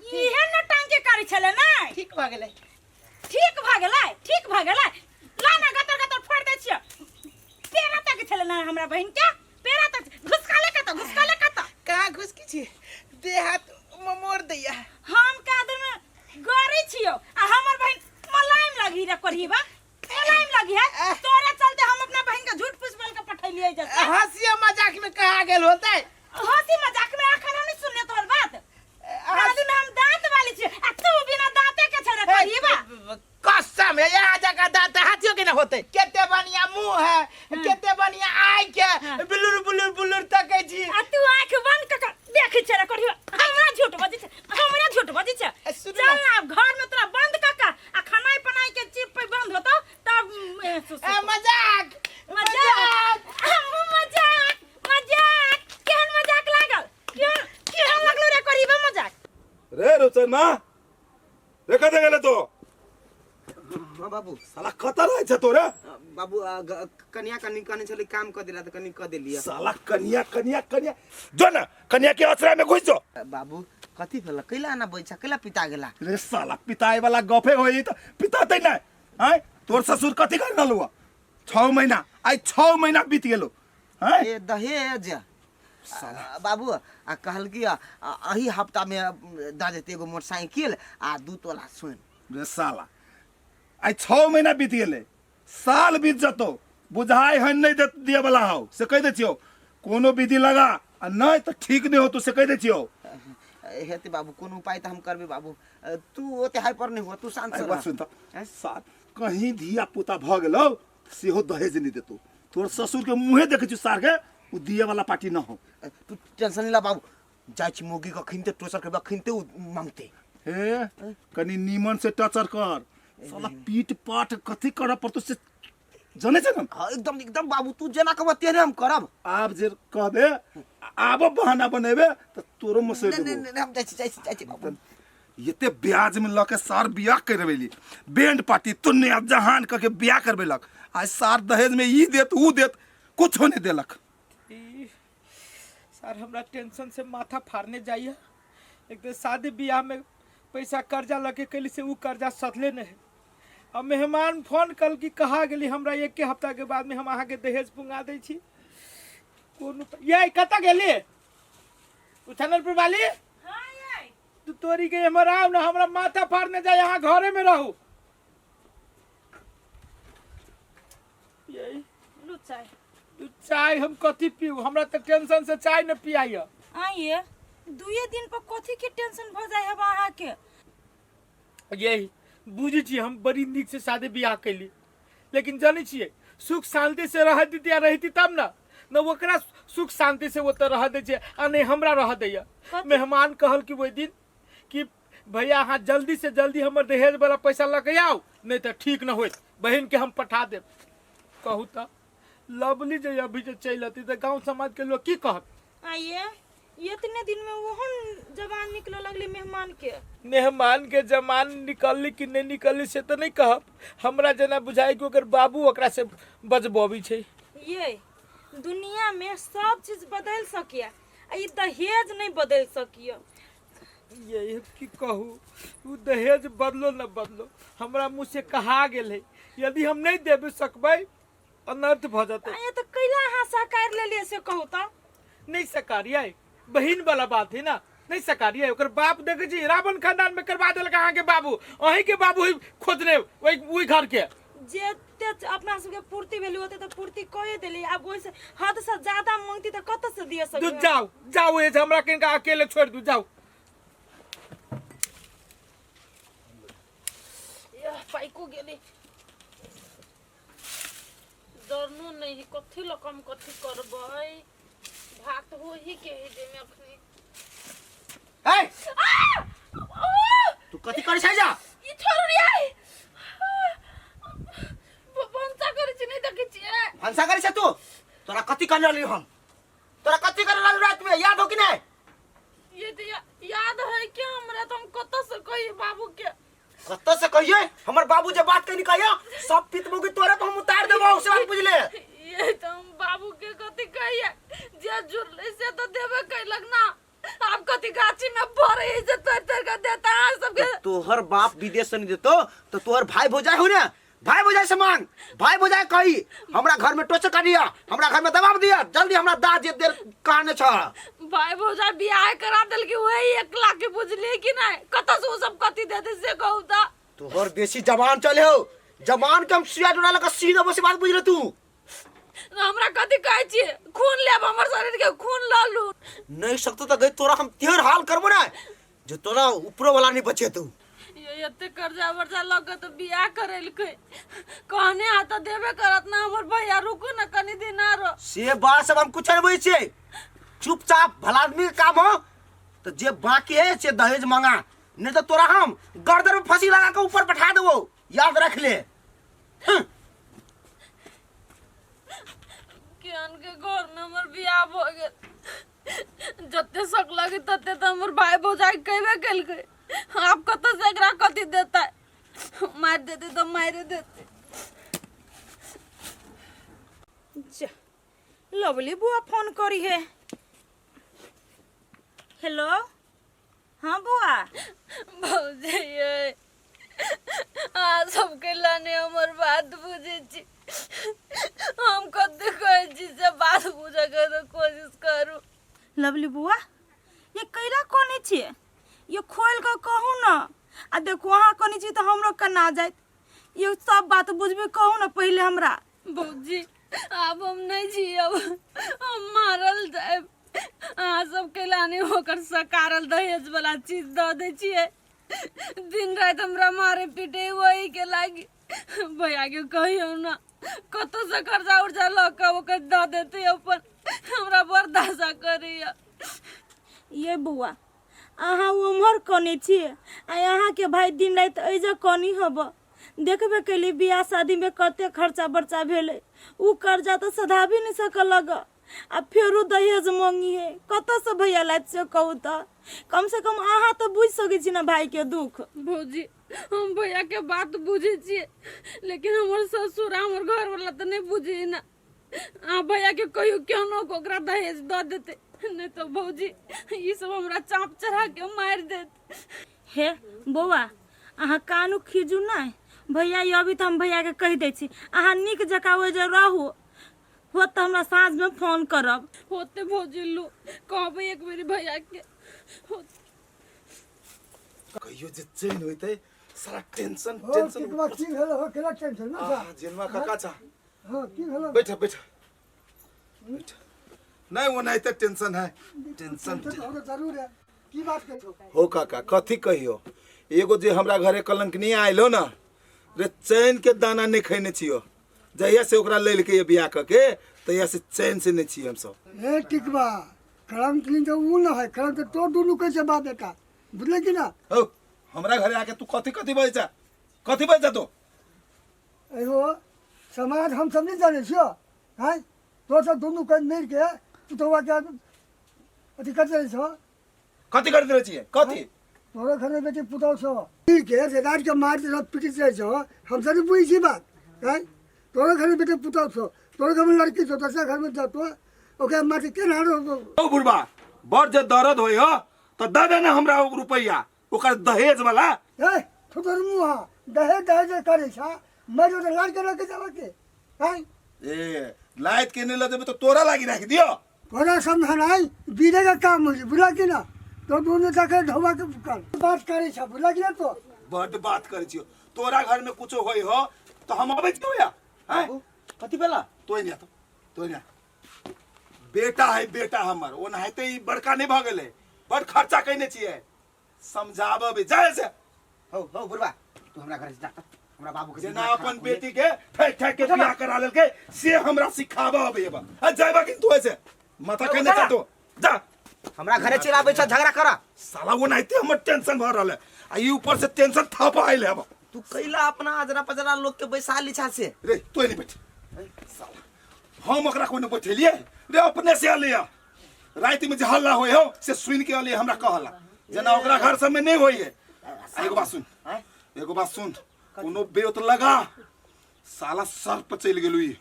इहे ने टांगे करै छलै नै? ठीक भऽ गेलै। ठीक भऽ गेलै? ठीक भऽ गेलै? ला ना गतर गतर फोड़ि दै छियै। पेरा तक छलै ना हमरा बहिन के पेरा तक घुसकाले कतऽ घुसकाले कतऽ? कहाँ घुसकी छी, देह हाथ ममोड़ दैया। हम कादर में गरी छियो आ हमर बहिन मलाइम लगी रे कोढ़ीबा मलाइम लगी है। तोरे चलते हम अपना बहिन के झूठ फूस बोल के पठैलियै जते। हंसी मजाक में कहा गेल होतै? हंसी मजाक में अखन हम नहीं सुनने तोहर बात। कादर में हम दांत वाली छियै आ तू बिना दांते के छै रे कोढ़ीबा। कसम है यहाँ जगह दांत हाथियों के ना होते। केते बढ़िया मुंह है, केते बढ़िया आँख है, बुलुर बुलुर बुलुर तकै छी। आ तू आँख बंद क के देखै छै रे कोढ़ीबा। हमरा झूठ बजै छै, हमरा झूठ बजै छै। ए, सुनू चल ना। ना आब घर में तोरा बंद क के आ खानाइ पनाइ के चीप पे बंद होतौ तब महसूस ए, होतौ। मजाक मजाक हमहूँ मजाक मजाक केहन मजाक लागल? केहन केहन लागलो रे कोढ़ीबा मजाक? रे रोचन माँ रे कतऽ गेले तो? हाँ बाबू। साला कतऽ रहै छै तोरे? बाबू कनिया कनी कहने छलै काम कऽ देला तऽ कनी कऽ देलियै। साला कनिया कनिया कनिया जो ना कनिया के असरा में घुस जो। बाबू कथी भेल? कैला आना बैसा कैला पिता गेला? रे साला पिताए वाला गपे होई त पिताते नै। आय तोर ससुर कथी कर रहलौ? 6 महीना आइ 6 महीना बीत गेलो। आय ए दहेज साला बाबू आ कहल कि अही हफ्ता में दऽ देते एगो मोटरसाइकिल आ 2 तोला सोन। रे साला आइ 6 महीना बीत गेलै, साल बीत जतो बुझाइ हन नहीं दे दिए वाला हौ से कहि दै छियौ। कोनो विधि लगा आ नहीं तऽ ठीक नहीं होतो से कहि दै छियौ। हेतै बाबू कोनो उपाय तऽ हम करबै बाबू। तू ओते हाइपर नहीं हुआ, तू शांत से एक बात रह। सुन तऽ साल कहीं धिया पुता भऽ गेलौ सेहो दहेज नहीं देतो। तोर ससुर के मुँहे देखै छियौ सार के उ दिए वाला पार्टी न हो। तू टेंशन नहीं ला बाबू, जाइ छी मौगी के खिनते टोचर करबा खिनते उ मांगते। हे कनी नीमन से टचर कर साला पीट पाट कथी करऽ पड़तो से जानै छै ने? हाँ एकदम एकदम बाबू तू जेना कहबह तेहने हम करब। आब जे कहबे आब बहाना बनेबे तऽ तोरो मसोरि नहीं, देबो। नहीं, नहीं, हम जाइ छी, जाइ छी, जाइ छी बाबू। एते ब्याज में लऽ के सार बियाह करबेली, बैंड पार्टी तुन्ने जहान कह के बियाह करबेलक, आज सार दहेज में ई देत ऊ देत कुछो नहीं देलक। सर हमरा टेंशन से माथा फाड़ने जाइए। एक तो शादी ब्याह में पैसा कर्जा लके कैली से ऊ कर्जा सधले नहीं। अब मेहमान फोन कल की कहा गेली हमरा एक हफ्ता के बाद में हम अहाँ के दहेज पुंगा दै छी। कोन ये कतऽ गेली उछानलपुर वाली? हाँ ये तू तोरी के हमर आउ ना, हमरा माथा फाड़ने जाय, अहाँ घरे में रहू। ये लू चाय। तू चाय हम कथी पीऊ, हमरा तऽ टेंशन से चाय न पियाइय। आइए दुए दिन पर कथी के टेंशन भ जाय हब अहाँ के? यही बुझै छी हम बड़ी नीक से शादी बियाह कैली, लेकिन जानै छियै सुख शांति से रह दीदी रहती तब ना, न ओकरा सुख शांति से ओतऽ रह दै छै आ नहि हमरा रह दैया। मेहमान कहल कि ओहि दिन कि भैया अहाँ जल्दी से जल्दी हमर दहेज वाला पैसा लऽ के आउ, नहीं तऽ ठीक न होइत, बहिन के हम पठा देब। कहू तऽ लवली जे अभी जे चलि अती तऽ गाँव समाज के लोग की कहत? आइए इतने दिन में ओहन जवान निकले लगले मेहमान के। मेहमान के जमान निकलली कि नहीं निकलली से तऽ नहीं कहब, हमरा जेना बुझाइ कि ओकर बाबू ओकरा से बजबी छै। ये दुनिया में सब चीज बदल सकिया आ ई दहेज नहीं बदल सकिया। ये की कहू, उ दहेज बदलो न बदलो हमरा मुँह से कहा गेल है, यदि हम नहीं देबे सकबै अनर्थ भ जतै। ये तो कैला अहाँ सहकार लेलियै से कहू तऽ? नहीं सकारियै, बहिन वाला बात है ना। नहीं सकारिए ओकर बाप देखे छी रावण खानदान में करवा देलक अहाँ के बाबू अहीं के बाबू ही खोजने ओहि ओहि घर के जते अपना सबके पूर्ति भेली ओते तऽ पूर्ति कए देली आब ओहिसँ हदसँ ज्यादा मांगती तऽ कतऽ से दिअ दू सकबै जाओ जाओ ये हमरा किनका अकेले छोड़ दू जाओ पाइको गेलै डरनो नहीं है कथी लऽ कऽ हम कथी करबै भात हो ही के है देमे अखनी ए तू कथी करै छै जा ई छोड़ू रे आई भनसा करै छी नहीं देखै छियै भनसा करै छै तू तोरा कथी करने रहली हम तोरा कथी करने रहली रात में याद हो कि नहीं ये तो याद है कि हमरा तो हम कतऽ से कही बाबू के कत्तो से कहिए हमर बाबू जे बात कहनी कहियो सब पित मुगी तोरे तो हम उतार देबो से बात बुझले ये तो हम बाबू के कथी कहिए जे जुड़ले से तो देबे कैलक ना आप कथी गाछी में भरे है से तोड़ तोड़ के देता है सबके तोहर बाप विदेश से नहीं देतो तो तोहर भाई भौजाई हो ना भाई भौजाई से मांग भाई भौजाई कही हमरा घर में टोचर कर दिया हमरा घर में दबाव दिया जल्दी हमरा दाज जे देल कहने छ भाई भौजाई बियाह करा देल कि वही 1 लाख के बुझलिए कि नहीं कतऽ से उ सब कथी दे दे से कहू त तोहर बेसी जवान चले हो जवान के हम सुइया डोरा लगा सी देबो से बात बुझ ले तू हमरा कथी कहै छियै खून लेब हमर शरीर के खून लऽ लू नहीं सकतो तो गई तोरा हम तेहर हाल करबो ना जो तोरा ऊपरो वाला नहीं बचे तू ये एते कर्जा वर्जा लऽ के तऽ बियाह करेलकै कहने आ तऽ देबे करत ना हमर भैया रुकू ना कनी दिन आरो से बात सब हम कुछ नहीं बुझै छियै चुपचाप भला आदमी के काम हो तो जे बाकी है से दहेज मांगा नहीं तो तोरा हम गर्दन में फांसी लगा के ऊपर बैठा देबो याद रख ले हम्म। कियान के घर में हमर बियाह भऽ गेल जते शक लगे तते तऽ हमर भाई भौजाई कहबे केलकै आब कतऽ से एकरा कथी देतै मारि देतै तऽ मारि देतै जा लवली बुआ फोन करी है हेलो हाँ बुआ भौजी ये अहाँ सबके लाने हमर बात बुझै छी हम कते कहै छी से बात बुझैके तऽ कोशिश करू लवली बुआ ये कैला कोने छियै ये खोल कऽ कहू ने आ देखू अहाँ कोने छी तऽ हमरो कना जायत ये सब बात बुझबे कहू ने पहिले हमरा भौजी आब हम नहीं जियब हम मारल जायब अहाँ सबके लाने ओकर सकारल दहेज वाला चीज दऽ दै छियै दिन राति हमरा मारे पीटे वही के लागी भैया के कहियौ ना कतौ से कर्जा उर्जा लऽ कऽ ओकर दऽ देतै अपन हमरा बर्दाश्त करैया ये बौआ अहाँ उम्हर कने छी आ अहाँके भाई दिन राति एहिजे कनी हब देखबे कैली बियाह शादीमे कते खर्चा बर्चा भेलै उ कर्जा तऽ सधाबी नहि सकलक आ फेरो दहेज मांगी है कतऽसँ भैया लायत से कहू तऽ कम से कम अहाँ तऽ बुझि सकै छी ने भाईके दुख भौजी हम भैया के बात बुझै छियै लेकिन हमर ससुर आ हमर घरवाला तऽ नहि बुझै ना अहाँ भैया के कहियो केहनो के ओकरा दहेज दऽ देतै नहि तऽ भौजी ई सब हमरा चाँप चढ़ा के मारि देत हे बौआ अहाँ कानू खीजू नहि भैया ई अभी तऽ हम भैयाके कहि दै छी अहाँ नीक जकाँ ओहि जे रहू होत तऽ हमरा साँझमे फोन करब होते भौजी लू कहबै एक बेरी भैया के होते कहियो जे चैन होइतै सारा टेंशन हो टेंशन टिकवा की भेल हो केना टेंशन ना आ जेनवा काका छा हां की भेल बैठ बैठ बैठ नहीं ओनाहिते टेंशन है टेंशन टेंशन हो जरूर है की बात के छौ हो काका कथी कहियो एगो जे हमरा घरे कलंकनी आइलो ना रे चैन के दाना नहीं खैने छियो जहिया से ओकरा लेलके ये बियाह कऽ के तहिया से चैन से नहीं छियै हमसब हे टिकवा कलंकनी तो ऊ न है कलंक तो दुनू कैसे बाप बेटा बुझले कि ना हो हमरा घरे आके तू कथी कथी बजै छा कथी बजै छा तू एगो समाज हम सब नहीं जाने छियो हैं तो सब दुनू के मिल के पुतौआ के अथी कर रहे छो कथी कर देले छियै कथी तोरा घर में बेटी पुतौ छो मिल के जे रात के मार सब पीटित रहे छो हम सब बुझी छी बात हैं तोरा घर में बेटी पुतौ छो तोरा घर में लड़की छो दोसरा घर में जातो ओकरा मार के केना रहतो ओ बुढ़बा बड़ जे दर्द होय हो तऽ दऽ दे ने हमरा ओ रुपैआ ओकर दहेज वाला ए थोतर मुहा दहेज दहेज जे करे छा मैं जो लाड़ के लके जावे के हैं ए लाइत के नहीं लऽ जेबै तऽ तोरा लागी राखि दियो तोरा समझनाइ बीरे के काम होइ छै बुझल कि ना तो दोनों जाके ढोबा के कर बात करे छ बुझला कि तो। बड बात करै छियो। तोरा घर में कुछो होय हो तो हम अबै छियो या हैं? कथी भेला? तोय नहीं तो तोय नहीं, बेटा है बेटा हमर, ओनाहिते ई बड़का नहीं भऽ गेलै, बड़ खर्चा कयने छियै, समझाबऽ जाय से। हौ हौ बुढ़वा, तू हमरा घर से जा त, हमरा बाबू के जेना दिमाग खराब अपन हो गेलै। बेटी के ठैक ठैक के बियाह करा लेलकै से हमरा सिखाबऽ अबैया बा। आ जायबा कि तू ऐसे माथा केने जा। तो जा। हमरा घरे चलि आबै छ झगड़ा कर। साला ओनाहिते हमर टेंशन भऽ रहल है आ ई ऊपर से टेंशन थप आयल है। तू कैला अपना अजरा पजरा लोग के बैसा ली छा से। रे तू नहीं बैठ साला, हम ओकरा कोनो बैठेलिए रे, अपने से अलिया राति में जे हल्ला होय हो से सुन के अलिया हमरा कहला जेना ओकरा घर सब में नहीं होय है। आ एगो बात सुन, एगो बात सुन, कोनो बेत लगा साला सर पर चलि गेलु ई।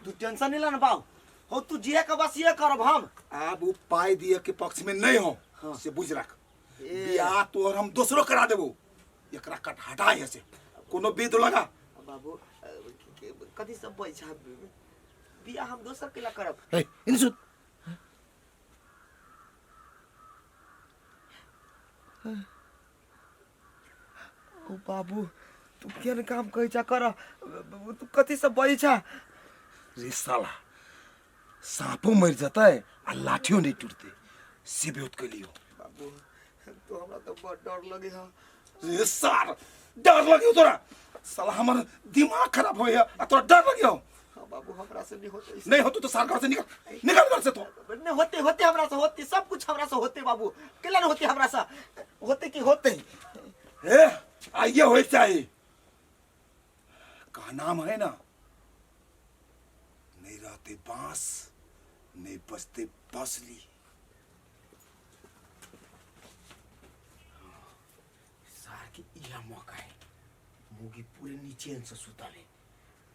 तू टेंशन नहीं ला ना बाबू, हो तू जिए के बस ये करब हम। आब उ पाई दिए के पक्ष में नहीं हो से बुझ रख, बियाह तोहर हम दोसरो करा देबो, एकरा कट हटाए से कोनो बेत लगा। बाबू कथी सब पैसा बियाह हम दोसर केला करब। हे इन सुन, ओ बाबू तू केहन काम कहै छा कर, तू कथी सब बजै छा? रे साला सांपो मर जतै आ लाठियो नहीं टूटते से बेहोत कलियो। बाबू तू हमरा तो बड़ डर लगे है। रे सार डर लगे तोरा, साला हमर दिमाग खराब होय है आ तोरा डर लगे हो। हाँ बाबू हमरा से नहीं होते। नहीं होते तो सार घर से निकल, निकल घर से तो। नहीं होते, होते हमरा से होते, सब कुछ हमरा से होते बाबू, केला नहीं होते हमरा से होते की होते। ए आइए होए चाहिए का नाम है ना, नहीं रहते बांस नहीं बचते बसली। सार के इहा मौका है, मुगी पूरे नीचे से सुतल है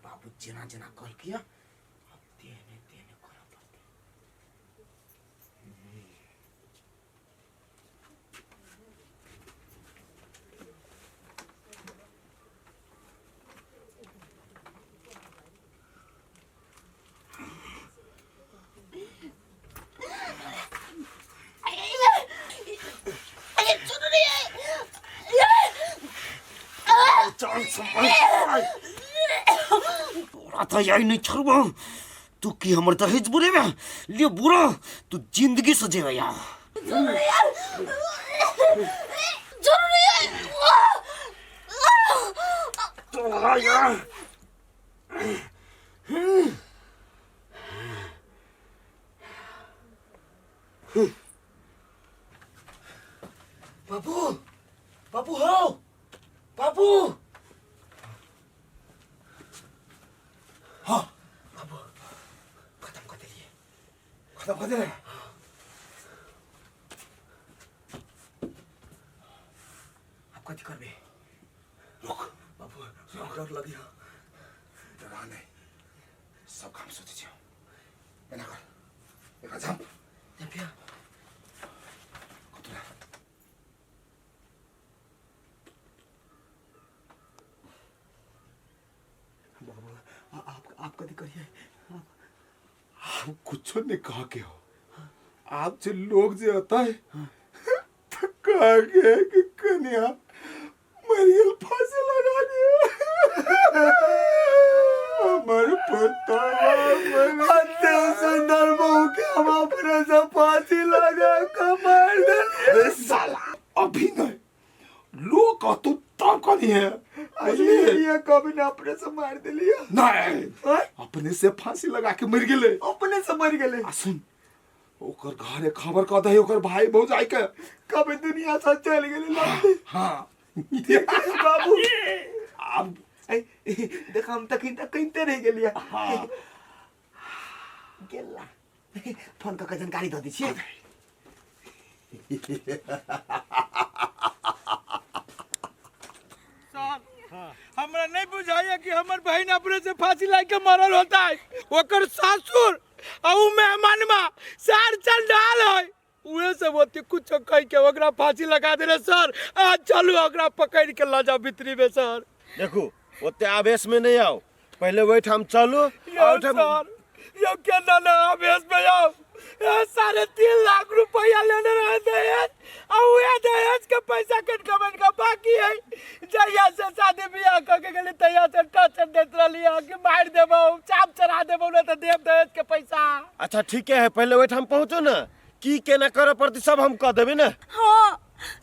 बाबू, जेना जेना कहलकिया अब तेने तेने करऽ पड़तै। तोरा तो यही नहीं छोड़बो, तू की हमर दहेज बुरेबे ले बुरा, तू जिंदगी से जेबे यार। तोरा यार बाबू बाबू हो बाबू। हाँ बाबू खत्म कर दिलिए, खत्म कर दिले। अब कथी करबे? रुक बाबू डर लगी है। डरा नहीं, सब काम सोचे छियो, एना कर एकरा झाँप झाँपिया कतरा। बाबू आप कथी करिए? आप कुछ नहीं कहा के हो, आप जो लोग जो होता है तो कहा के कि कन्या मरियल फांसी लगा दिया हमारे पुत्र अत्य सुंदर बहू के हम अपने से फांसी लगा के मार दे। साला अभी नहीं लोग तो तब करी है। ये कभी ना अपने से मार दिलिया। नहीं अपने से फांसी लगा के मर गेले, अपने से मर गेले। आ सुन ओकर घरे खबर कह दही ओकर भाई भौजाई के कभी दुनिया से चल गेले। हाँ बाबू अब देख हम तक कहिते रह गेलिया। हाँ गेला फोन कऽ के जानकारी दऽ दै छियै। हमरा नहीं बुझाइया कि हमर बहन अपने से फांसी ला के मरल होता है, ओकर सासुर आ उ मेहमानमा सार चंडाल है, उहे सब ओते कुछ कह के ओकरा फांसी लगा देले सर। आ चलू ओकरा पकड़ के ल जाओ भीतरी में सर। देखू ओते आवेश में नहीं आओ, पहले ओहिठाम चलू यौ सर, यौ केना ना आवेश में आओ, 3.5 लाख रुपया लेने रहे दहेज, आ उहे दहेज के पैसा कन कमन का बाकी है। जहिया से शादी बियाह कऽ के गेली, तहिया से टॉर्चर देत रहली है कि मार देबो, चाप चढ़ा देबो, ना तऽ देब दहेज के पैसा। अच्छा, ठीके है, पहिले ओहिठाम पहुँचू ने, की केना करऽ पड़तै सब हम कऽ देबै ने। हाँ,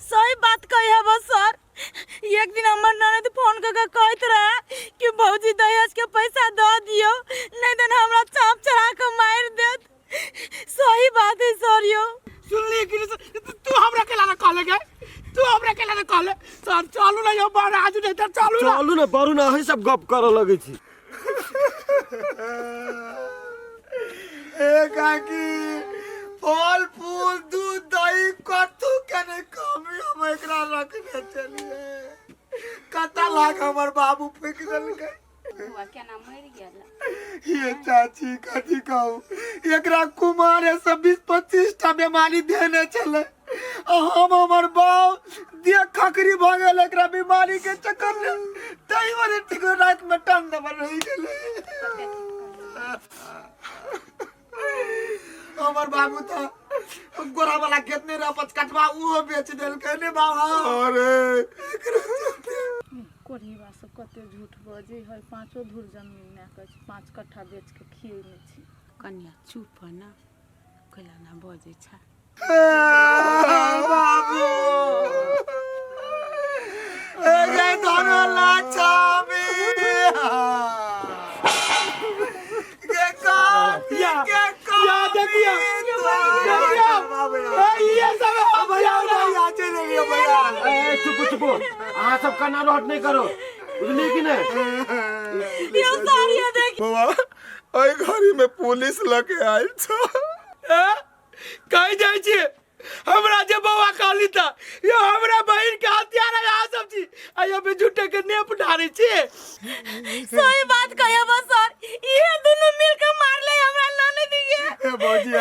सही बात कही है बस सर। एक दिन हमर ननद फोन कर के कहत रहे कि भौजी, दहेज के पैसा दऽ दियो, नहीं तो हमरा चाप चढ़ा के मार देत। सही बात है सर यो। सुनली कि नहीं? तू हमरा के लाने कहले गे? तू हमरा के लाने कहले? सर, चलू ना यो, बड़ आज नहीं तर, चलू ना। चलू ने, बरू ने, अहीं सब गप करऽ लगै छी। ए काकी, फल फूल दूध दही कथू के नहीं कमी, हम एकरा रखने चलिए। कता लाख हमर बाबू फेंक देलकै। बौआ केना मरि गेल? ये चाची, कथी कहू, एकरा कुमारे से 20-25 टा बीमारी देने छलै आ हम हमर बाप देह खकरी भऽ गेल एकरा बीमारी के चक्कर में। ताहि दुआरे ठीक राति में टन दबल रहि गेलै। हमर बाबू तऽ गोरा वाला खेत नहि रह 5 कटवा, उहो बेच देलकै ने बाबा। अरे। एकरा चलते। कोढ़ीबा सब कते झूठ बजै है। पाँचो धूर जमीन नहि कहै छै, 5 कट्ठा बेच के खियेने छी। कनिया, चुप ह न, कैला ना बजै छ? बाबू ए गे धनो लाछामी के काफी या के या देखियो, देखियो, ए, ये सब हम भैया, भैया, चले गए भैया। ए, चुप चुप, अहाँ सब कना रोट नहीं करो, बुझलिए कि नहीं? यो सर, ये देख। बौआ, एहि घड़ी में पुलिस लके आयल छ। कहीं जाइ छी? हमरा जे बौआ कहली त यो हमरा बहिन के हत्यारा यहाँ सब छी आ यो भी झूठे के नेप ढारै छी। सही बात कहे बस सर, ये दोनों मिल के मारले हमरा ननद के। ए भौजी,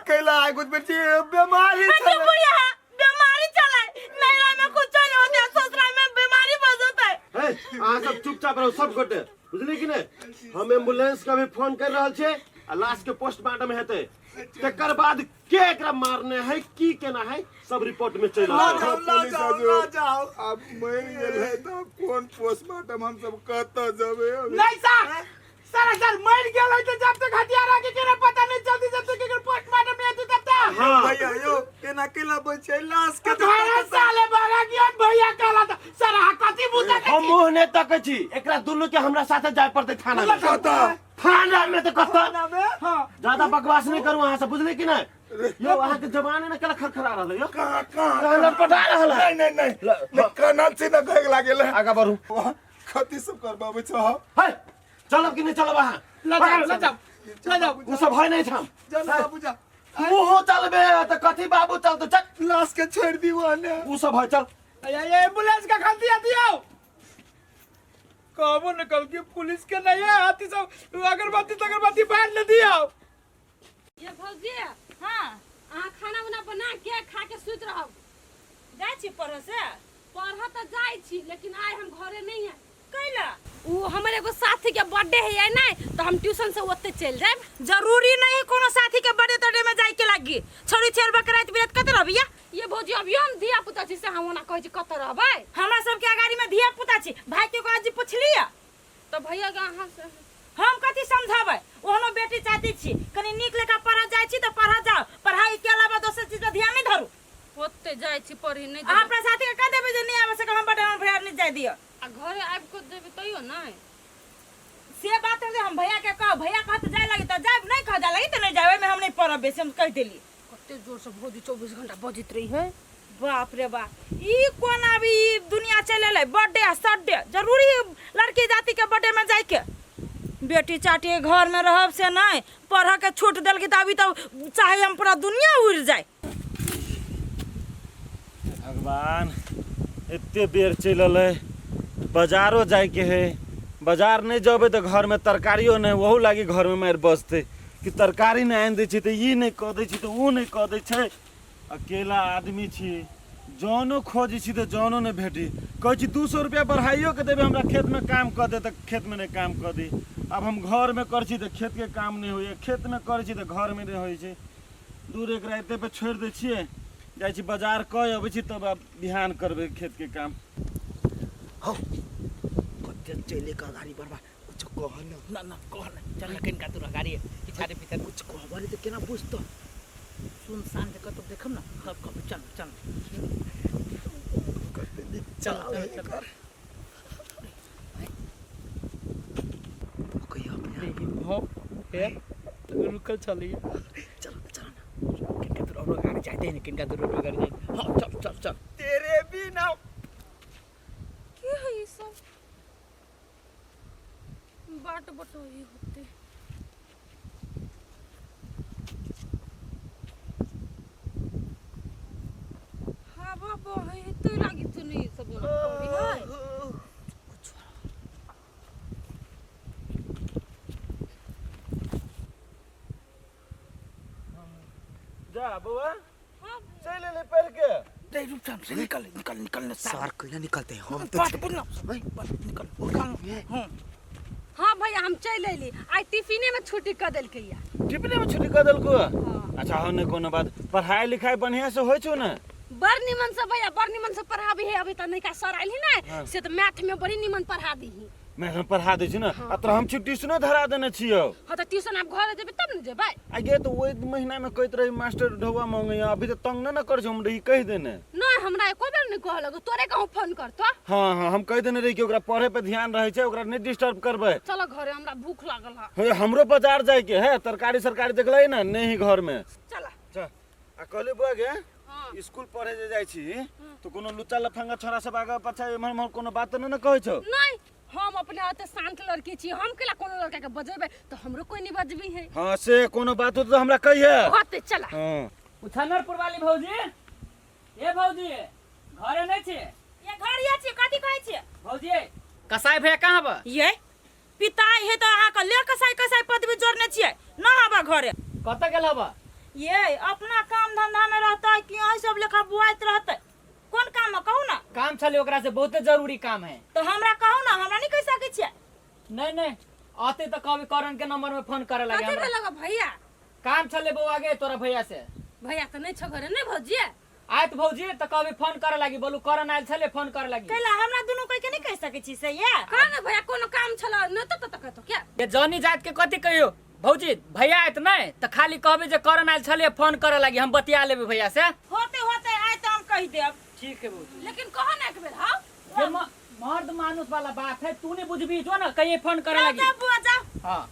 कैला आइ कुछ बेटी बीमारी चुप छलै। यहाँ बीमारी चले, नैरा में कुछ नहीं होता, ससुरा में बीमारी बजता है। हे, अहाँ सब चुपचाप रहू सब गोटे, बुझलिए कि नहीं? हम एम्बुलेंस के अभी फोन कर रहल छियै आ लाश के पोस्टमार्टम हेतै, तकर बाद के एकरा मारने है, की केना है, सब रिपोर्ट में चलि ला आयत। जाओ, ला पुलिस जाओ, हजूर। ला जाओ। आब मरि गेल है तऽ कोन पोस्टमार्टम, हम सब कतऽ जेबै अभी? नहीं सर, सर, सर, मर गेल है तो जब तक हत्यारा के केना पता नहीं चलती, जब तक एकर पोस्टमार्टम नहीं होती तब तक। हाँ। भैया यो, केना केला बचे लाश के? अठारह साले बारा किया भैया कहला था सर, अहाँ कथी बुझा? हम मुंह नहि तकै छी। एकरा दुनू के हमरा साथे जाय पड़तै थाना में। कतऽ? थाना में। तऽ कतऽ? हाँ। ज्यादा बकवास नहीं करू अहाँ सब, बुझलिए कि नहीं? यो, अहाँ के जबान ने केला खरखरा रहल है यो? कहाँ कहाँ? कहाँ लटपटा रहल है? नहीं, नहीं, नहीं, नहीं, कनाल से न कहे लागेल है। आगा बढ़ू। कथी सब करबाबै छह? है, चलब कि नहीं चलब अहाँ? ला जाओ, ला जाओ, ला जाओ। ओ सब है नहीं ठाम। चल बाबू, जा। मुँहो चलबे तऽ कथी बाबू चलते? चल। लाश के छोड़ दी ने। उ सब है, चल। ये एम्बुलेंस का खल दिया दियो। कहबो न कल कि पुलिस के नहीं है हाथी सब अगरबत्ती तगरबत्ती बांध ले दियो। ये भौजी। हाँ। अहाँ खाना उना बना के खा के सुति रहब। जाइ छी पढ़े से? पढ़ऽ तऽ जाइ छी, लेकिन आइ हम घरे नहीं है। कैला? उ हमर एगो साथी के बर्थडे है नहीं, तो हम ट्यूशन से ओते चलि जायब। जरूरी नहीं कोनो साथी के बर्थडे तर्थडे में जाय के लागी। छोरी छेर बकराइत बिरात कत रहबिया? ये भौजी, अभियो हम धिया पुता छी से हम ओना कहै छी, कतऽ रहबै? हमरा सबके अगाड़ी में धिया पुता छी। भाई के आज पुछलिया? तऽ भैया के अहाँ से हम कथी समझाबै? ओहनो बेटी चाहती छी, कनी नीक लेखा पढ़ जाइ छी तऽ पढ़ जाओ। पढ़ाई के अलावा दोसर चीज पर ध्यान नहीं धरू। ओते जाइ छी पढ़ी नहीं। अहाँ अपना साथी के कह देबै जे नहीं आबै सके हम बर्थडे में, भैया नहीं जाय दिअ। आ घरे आबि कऽ देबै तैयो नहि? से बात है जे हम भैया के कहब, भैया कहत जाय लागी तऽ जायब, नहीं कह जाय लागी तऽ नहीं जायब। एहिमे हम नहीं पढ़ब बेसी, हम कहि देली। कते जोर से भौजी 24 घंटा बजैत रही है। बाप रे बाप, ई कोन अभी ई दुनिया चलि एलै? बर्थडे आ सड्डे जरूरी लड़की जाति के बर्थडे में जाइके? बेटी चाटी घर में रहब से नहीं, पढ़ के छूट देलकी तऽ अभी तऽ चाहे हम पूरा दुनिया उड़ जाए। भगवान, एते बेर चलि अलै। बाजारो जाइके है। बाजार नहि जेबै तऽ घरमे तरकारियो नहि। ओहू लागि घरमे मारि बजतै कि तरकारी नहि आनि दै छै, तऽ ई नहि कऽ दै छै, तऽ ओ नहि कऽ दै छै। अकेला आदमी छी, जनो खोजै छी तऽ जनो नहि भेटी। कहै छी 200 रुपया बढ़ाइयो के देबै, हमरा खेतमे काम कऽ दे, तऽ खेतमे नहि काम कऽ दी। आब हम घरमे करै छी तऽ खेतके काम नहि होइए, खेतमे करै छी तऽ घरमे नहि होइ छै। दूर एकरा एते पे छोड़ि दै छियै, जाइ छी बाजार कऽ अबै छी, तब आब बिहान करबै खेतके काम। हौ कते चले के अगाड़ी बढ़बा, कुछ कह न। ना ना, कह न, चल ना कनिका दूर अगाड़ी पिछाड़ी पिछाड़ी। कुछ कहबा नहीं तो केना बुझतो? सुनसान जगह तो देखम ना तब कहबे। चल चल। कते नीक चल, चल चल, चल। कर हो हे रुकल चलिए। चल चल ना। किनका दूर और गाड़ी जाते हैं, किनका दूर और गाड़ी जाते। हाँ चल चल चल। तेरे बिना के है ई सब बाट बटोही होते? हवा बहे तो लागी तो नहीं सब ना पड़ी है। जा बौआ, चलि एलै पढ़ि के? नहीं, रुक जा, से निकल निकल निकल ना। सार कहिया निकलते हम तो? बात बोल ना, निकल निकल। हाँ। हाँ भैया, हम चलि अयली। आइ टिफिने में छुट्टी कऽ देलकै या। टिफिने में छुट्टी कऽ देलको? अच्छा हो, नहि कोनो बात। पढ़ाई लिखाई बढ़िया से होइ छौ ने? बड़ निमन से भैया, बड़ निमन से पढ़ाबी है। अभी तऽ नयका सर आयल ही ने, से तऽ मैथ में बड़ी निमन पढ़ा दीही। मैं हम पढ़ा दै छी ने। आ तोरा हम ट्यूशनो धरा देने छियौ। हाँ, तऽ ट्यूशन आब घर जेबै तब ने जेबै। आ गे, तऽ ओहि महीना में कहैत रही मास्टर ढौआ मांगैया, अभी तऽ तंग नहि ने करै छौ? हम रही कहि देने। नहीं, हमरा एको बेर नहीं कहलक, तोरे कहूँ फोन करतो। हाँ हाँ, हम कहि देने रही कि ओकरा पढ़े पे ध्यान रहै छै, ओकरा नहि डिस्टर्ब करबै। चलो घरे, हमरा भूख लागल है। हे, हमरो बाजार जाइके है, तरकारी सरकारी देखलै ने नहीं घर में। चल। चल। आ कहली बुआ गे, हाँ। स्कूल पढ़े जे जाइ छी तो कोनो लुच्चा लफंगा छोरा सब आगा पाछा एम्हर उम्हर कोनो बात नहि ने कहै छौ? नहीं, हम अपने हाथे शांत लड़की छी। हम केला कोनो लड़का के बजेबै तो हमरो कोई नहीं बजबी है। हाँ, से कोनो बात हो तो हमरा कहिए। होते, चला। हाँ। उछन्नरपुर वाली भौजी, ए भौजी, घरे नहीं छी? ये घरिया छी, कथी कहै छियै? भौजी, कसाई भैया कहाँ बा? ये पिताई हे तऽ अहाँके ले कसाई कसाई पदवी जोड़ने छियै, न हबा घरे। कतऽ गेल हबा? ये अपना काम धंधा में रहतै कि अहीं सब लेखा बुआइत रहतै? कोन काम में कहू ना? काम छले ओकरा से, बहुते जरूरी काम है। तऽ हमरा कहू ना, हमरा नहीं कहि सकै छियै? नहीं नहीं, आते तऽ कहबे करण के नंबर में फोन करे लगे। कथी हमरा भेल भैया? काम छले बौआ गे तोरा भैया से। भैया तऽ नहीं छौ घरे नहीं भौजी? आयत भौजी तऽ कहबे फोन करे लागी, बोलू करण आयल छले, फोन करे लागी। कैला हमरा दुनू कहि के नहीं कहि सकै छी से ये? कह ना भैया, कोनो काम छल नहीं तो तऽ कहतो क्या? ये जनी जात के कथी कहियो भौजी, भैया आयत नहीं तऽ खाली कहबे जे करण आयल छले, फोन करे लागी, हम बतिया लेबे भैया से। होते होते आय तऽ हम कहि देब। ठीक है भौजी। लेकिन कहो ना एक बेर। हाँ। ये मर्द मानुस वाला बात है, तू नहीं बुझबी, जो ना कहिए फोन करे जाओ लागी। जाओ बुआ जाओ। हाँ।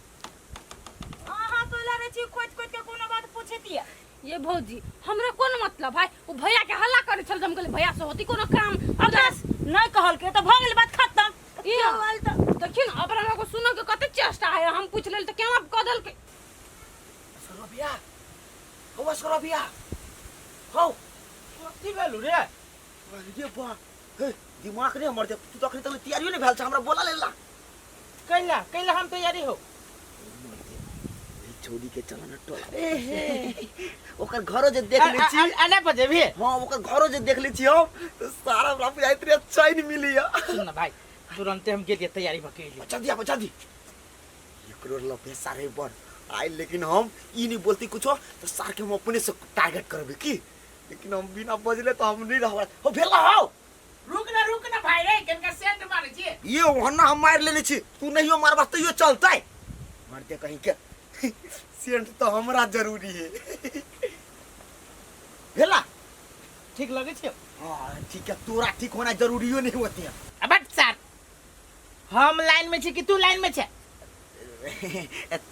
अहाँ तो लड़े छी खोज खोज के, कोनो बात पूछतियै। ये भौजी, हमरा कोन मतलब है? वो भैया के हल्ला करे छल, हम कहले भैया से होती कोनो काम। अब बस नहीं कहलकै तऽ भऽ गेल बात खत्म। ई क्यों आयल तऽ देखियौ ने, अपना हमरा को सुनऽ के कते चेष्टा है। हम पूछ लेल तऽ केना कऽ देलकै। सरोबिया हौ, सरोबिया हौ। कथी भेलू रे? अरे बा, हे दिमाग रे हमर, तू तो अखनी तक तैयारियो नहीं भेल छ, हमरा बोला लेला। कैला कैला हम तैयारी हो? छोड़ी के चला ना टोला, ओकर घरो जे देख ले छी। आना बजेबी? हां, ओकर घरो जे देख ले छी हम तो सारा हमरा बुझाइत रे चैन मिली है। सुन ना भाई, तुरंते हम गेलिए, तैयारी भऽ के एलियै। जल्दी आबो जल्दी। 1 करोड़ लफे सारे बड़ आइ, लेकिन हम ई नहीं बोलती कुछो तो सार के हम अपने से टारगेट करबे की, लेकिन हम बिना बजले तो हम नहीं रहब। हो भेला हो। रुक ना, रुक ना भाई रे, कनका सेंट मारे छियै। ये ओहना हम मार लेने छी, तू नहीं मारबा तैयो चलतै। मारते कहीं के, सेंट तो हमरा जरूरी है। भेला। ठीक लगे छै? हाँ ठीक है, तोरा ठीक होना जरूरियो नहीं होती है। अब सर, हम लाइन में छी कि तू लाइन में छे?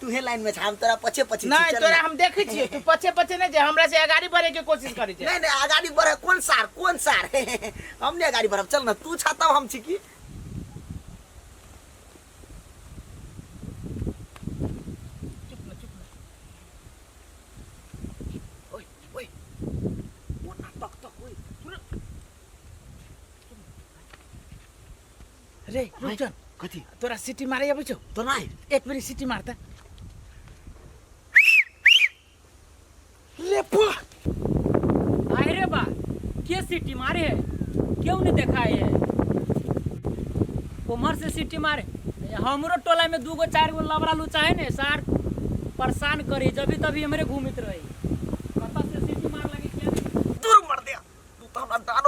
तू हे लाइन में छ, हम तोरा पछे पछे छी, नहीं चल तोरा ना। हम देखै छियै, तू पछे पछे नहीं जे, हमरा से अगाड़ी बढ़े के कोशिश करै छै। नहीं नहीं, अगाड़ी बढ़े कौन सार, कौन सार, हम नहीं अगाड़ी बढ़ब। चल ना, तू छा तब हम छी की। चुप ना, चुप ना। ओए ओए, ओ ना तक तक ओए। रे रुक, कथी? तोरा सिटी मारे अबै छौ? तो नहीं। एक बेरी सिटी मारता रे पा। अरे बा, के सीटी मारे है? क्यों नहीं देखा है? उमर से सीटी मारे। हमरो टोला में दूगो चार गो लबड़ा लुचा है ने सार, परेशान करी, जब तभी हमरे घूमित रही। कतऽ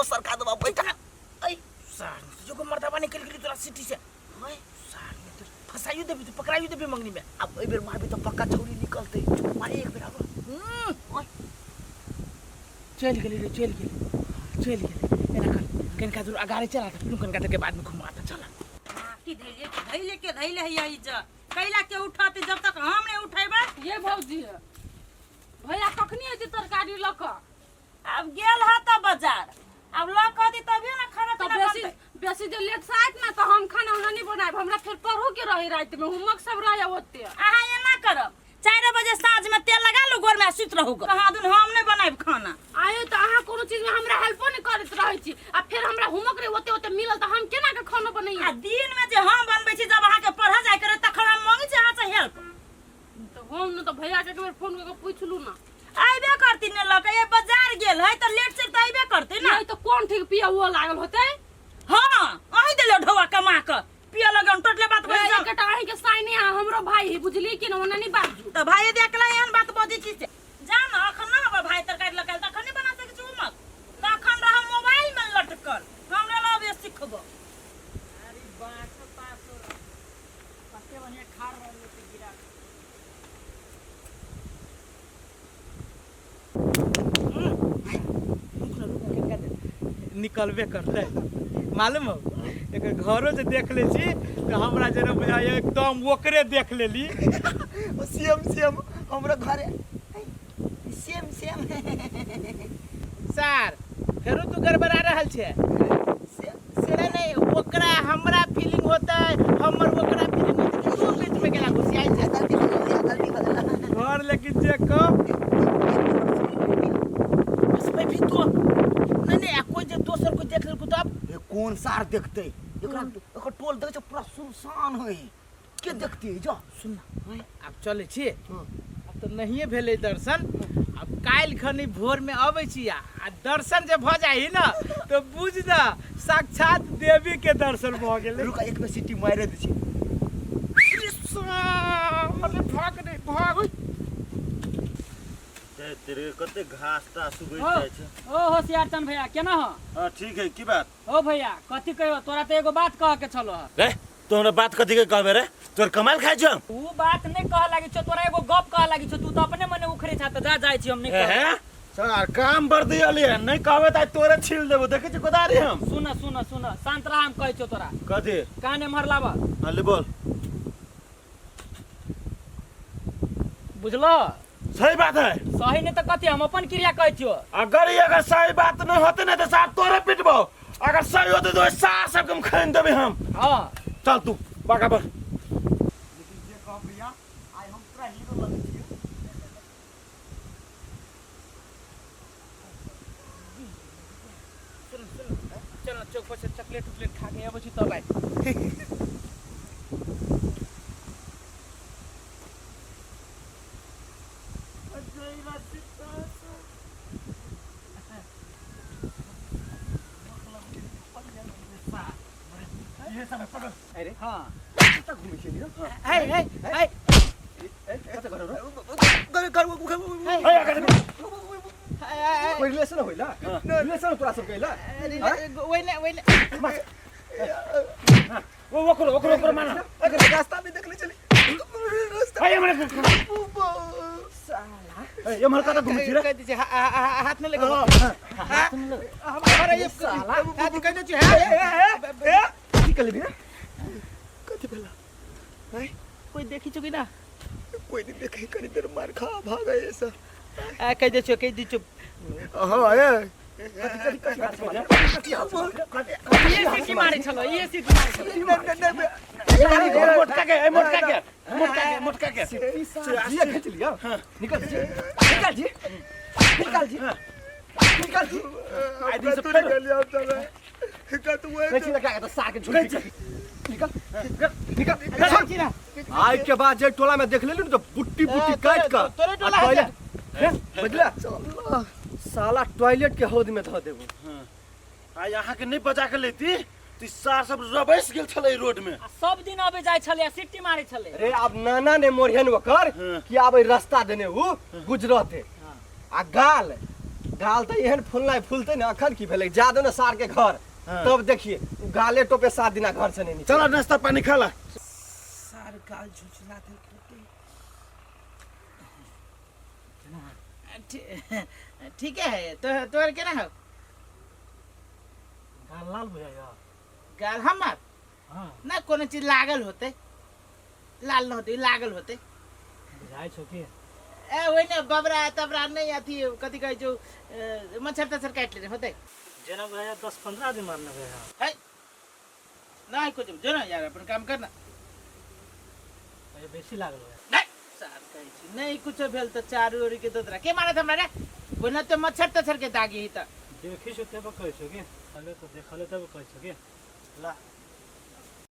गोड़ो सरका देबा बैठ ऐ सार जो मर्दाबा निकल गेली तोरा सिटी से सार ने तो फसाइयो देबी तू पकड़ाइयो देबी मंगनी में। अब एहि बेर मारबी तऽ पक्का छौरी निकलतै, मारे एक बेर आरो। चलि गेली रे, चलि गेली, चलि गेली। एना कर, कनिका दूर अगाड़े चला तऽ फिर कनिका देर के बाद में घुमा तऽ चला। की धैले के धैले के धैले है ई जा कैला के उठाते जब तक हम नहीं उठेबै। ये भौजी भैया कखनी एती तरकारी लऽ कऽ? अब गेल ह त बाजार, अब लऽ कऽ दी तभिए ना खाना तो पीना बेसी बनतै। बेसी जे लेट से आयत ना तो हम खाना उना नहीं बनाएब, हमरा फेर पढ़ो के रही रात में, होमवर्क सब रहे ओते। अहाँ एना करब, 4 बजे साँझ में तेल लगा लू गोर में आ सुति रहू ग। कहाँ दिन हम नहीं बनाएब खाना। आये तो अहाँ कोनो चीज में हमरा हेल्पो नहीं करैत रहै छी, आ फेर हमरा होमवर्क रहे ओते ओते मिलल त हम केना के खाना बनैयै? आ दिन में जे हम बनबै छी, जब अहाँ के पढ़ऽ जाय के रहे तखन हम मांगै छी अहाँ से हेल्प। तो हम न तो भैया के एक बेर फोन करके पूछलू ना। आइबे करती ने लऽ के, ये बाजार गेल है त लेट से त आइबे करती ना। नहीं तो कोन ठीक पिया वो लागल होते? हाँ, अहीं देलो ढौआ कमा के पिया लगन टोटले बात बज जाओ। एकटा अहीं के साइने आ हमरो भाई है, बुझली कि न ओना नहीं बाजू। त भाई देखला एहन बात बजै छी से जा न, अखन न हमर भाई तरकारी लऽ के आयल त अखन नहीं बना सकै छी उमक, तखन रह मोबाइल में लटकल, हमरा लग अब सिखबो। अरे बाँसो ताँसो कते बढ़िया खार रहल छै गिरा। निकलबे करतै मालूम हो, एकर घरो जे देख लै छी तऽ हमरा जेना बुझाइए एकदम ओकरे देख लेली। सेम सेम हमरा घरे सेम सेम। सर फेरो तू गड़बड़ा रहल छे। से नहीं ओकरा हमरा फीलिंग होता है, हमर ओकरा फीलिंग होता है, तू बीच में गेला घुसियाई छे। गलती भऽ गेल, गलती भऽ गेल। घर लेकिन जे कह बस मैं भी तो नहीं नहीं, आ कोई जे दोसर कोई देख लेलको तब? ए कोन सार देखते? एकरा एकर टोल देखै छै पूरा सुनसान है, के देखते? जा सुन ना, आब चलै छी। आब तऽ नहिए भेलै दर्शन, आब काल्हि खनी भोर में अबै छी आ दर्शन जे भऽ जाइ ना तऽ बुझ ना साक्षात देवी के दर्शन भऽ गेलै। रुक एक बेर सीटी मारि दै छी। अरे भाग रे भाग। तेरे कते घास तास उगैत ओ, जाइ छै। ओ होशियार चंद भैया केना हो? हाँ ठीक है, की बात? ओ भैया कथी कहियो, तोरा तऽ एगो बात कह के छलो ह। रे तू हमरा बात कथी के कहबे रे, तोर कमाल खाइ छौ? ऊ बात नहीं कह लागी छौ, तोरा एगो गप कह लागी छौ, तू तो अपने मने उखड़े छा त जा जाइ छी हम नहीं कहब। हे सर काम बर दियलिए, नहीं कहबे त तोरे छील देबो, देखै छी कोदारी हम। सुन सुन सुन शांत रह, हम कहै छौ तोरा। कथी? कान एम्हर लाब। हां ले बोल। बुझलो? सही बात है। सही नहीं तो कथी, हम अपन क्रिया कहै छियो। अगर ये अगर सही बात नहीं होते ना तो साहब तोरे पिटबो, अगर सही होते तो सार सब के खैन देबे हम। हां चल तू बाका पर। लेकिन जे कह भैया आइ हम पूरा हीरो लगै छियो। सुन सुन चल चौक पर से चॉकलेट उकलेट खा के अबै छी तब आइ। अरे हां कतऽ घुमै छलियै रे? ए ए ए ए कतऽ घर रो? घर घर ए अगर कोई रिलेशन होइला? रिलेशन तोरा सब कइला? ओइने ओइने वो ओकरो ओकरो ओकरो माना। अगर रास्ता में देखले चली रास्ता ए हमरा साला ए एमहर कतऽ घुमै छी रे? कह दै छै हाथ न लगो, हाथ न लगो हमरा ये साला हाथ कह दै छै। ए की कहली रे? कथी भेला? कोई देखी चुकी ना? कोई नहीं देखे, कनी देर मार खा भागा ऐसा। आ कह दै छो, कह दै छो। हां ए ये सीटी मारे छलो, ये सीटी मारे छलो। मोटका के, ए मोटका के, मोटका के, मोटका के। जिया खींच लिया। निकल जी, निकल जी, निकल जी, निकल जी। आई दिन से फिर नहीं लगा के तो साग झुल निकल निकल निकल। आज के बाद जे टोला में देख लेलु न तो बुट्टी बुट्टी काट के तोरे टोला है टॉयलेट बुझला, साला टॉयलेट के हौद में धऽ देबो। आ यहाँ के नहीं बचा के लेती तो सार सब रबैस गेल छलै रोड में। आ सब दिन अबे जाइ छलै आ सीटी मारे छलै। रे अब नाना ने मोरियन ओकर कि आब एहि रास्ता देने उ गुजरते आ गाल गाल तऽ एहन फुलनाइ फुलतै ने अखन की भेलै जा दो ने सार के घर तब देखिए उ गाले टोपे 7 दिना घर से नहीं निकले। चलो नाश्ता पानी खा ला। सार गाल झुझला देलकै। ठीक है तो तोहर केना हौ? गाल लाल बुझाइया। गाल हमर? हाँ। ना कोनो चीज लागल होते, लाल न होते, लागल होते। बुझाइ छौ की? ए ओहि ने बबरा तबरा नहीं अथी कथी कहै छौ, मच्छर तच्छर काटि लेने होते। जेना बुझाइया 10-15 दिन मारने भेल है। नहीं कुछ जो ना यार अपन काम करना। अरे बेसी लागल है। नहीं सार कहै छी नहीं कुछ भेल त चारू ओरी के दोतरा के मारत हमरा रे? ओना त मच्छर तच्छर के दागी ही त। देखी छौ तब कहै छौ की? पहिले त देखले तब कहै छौ की? ला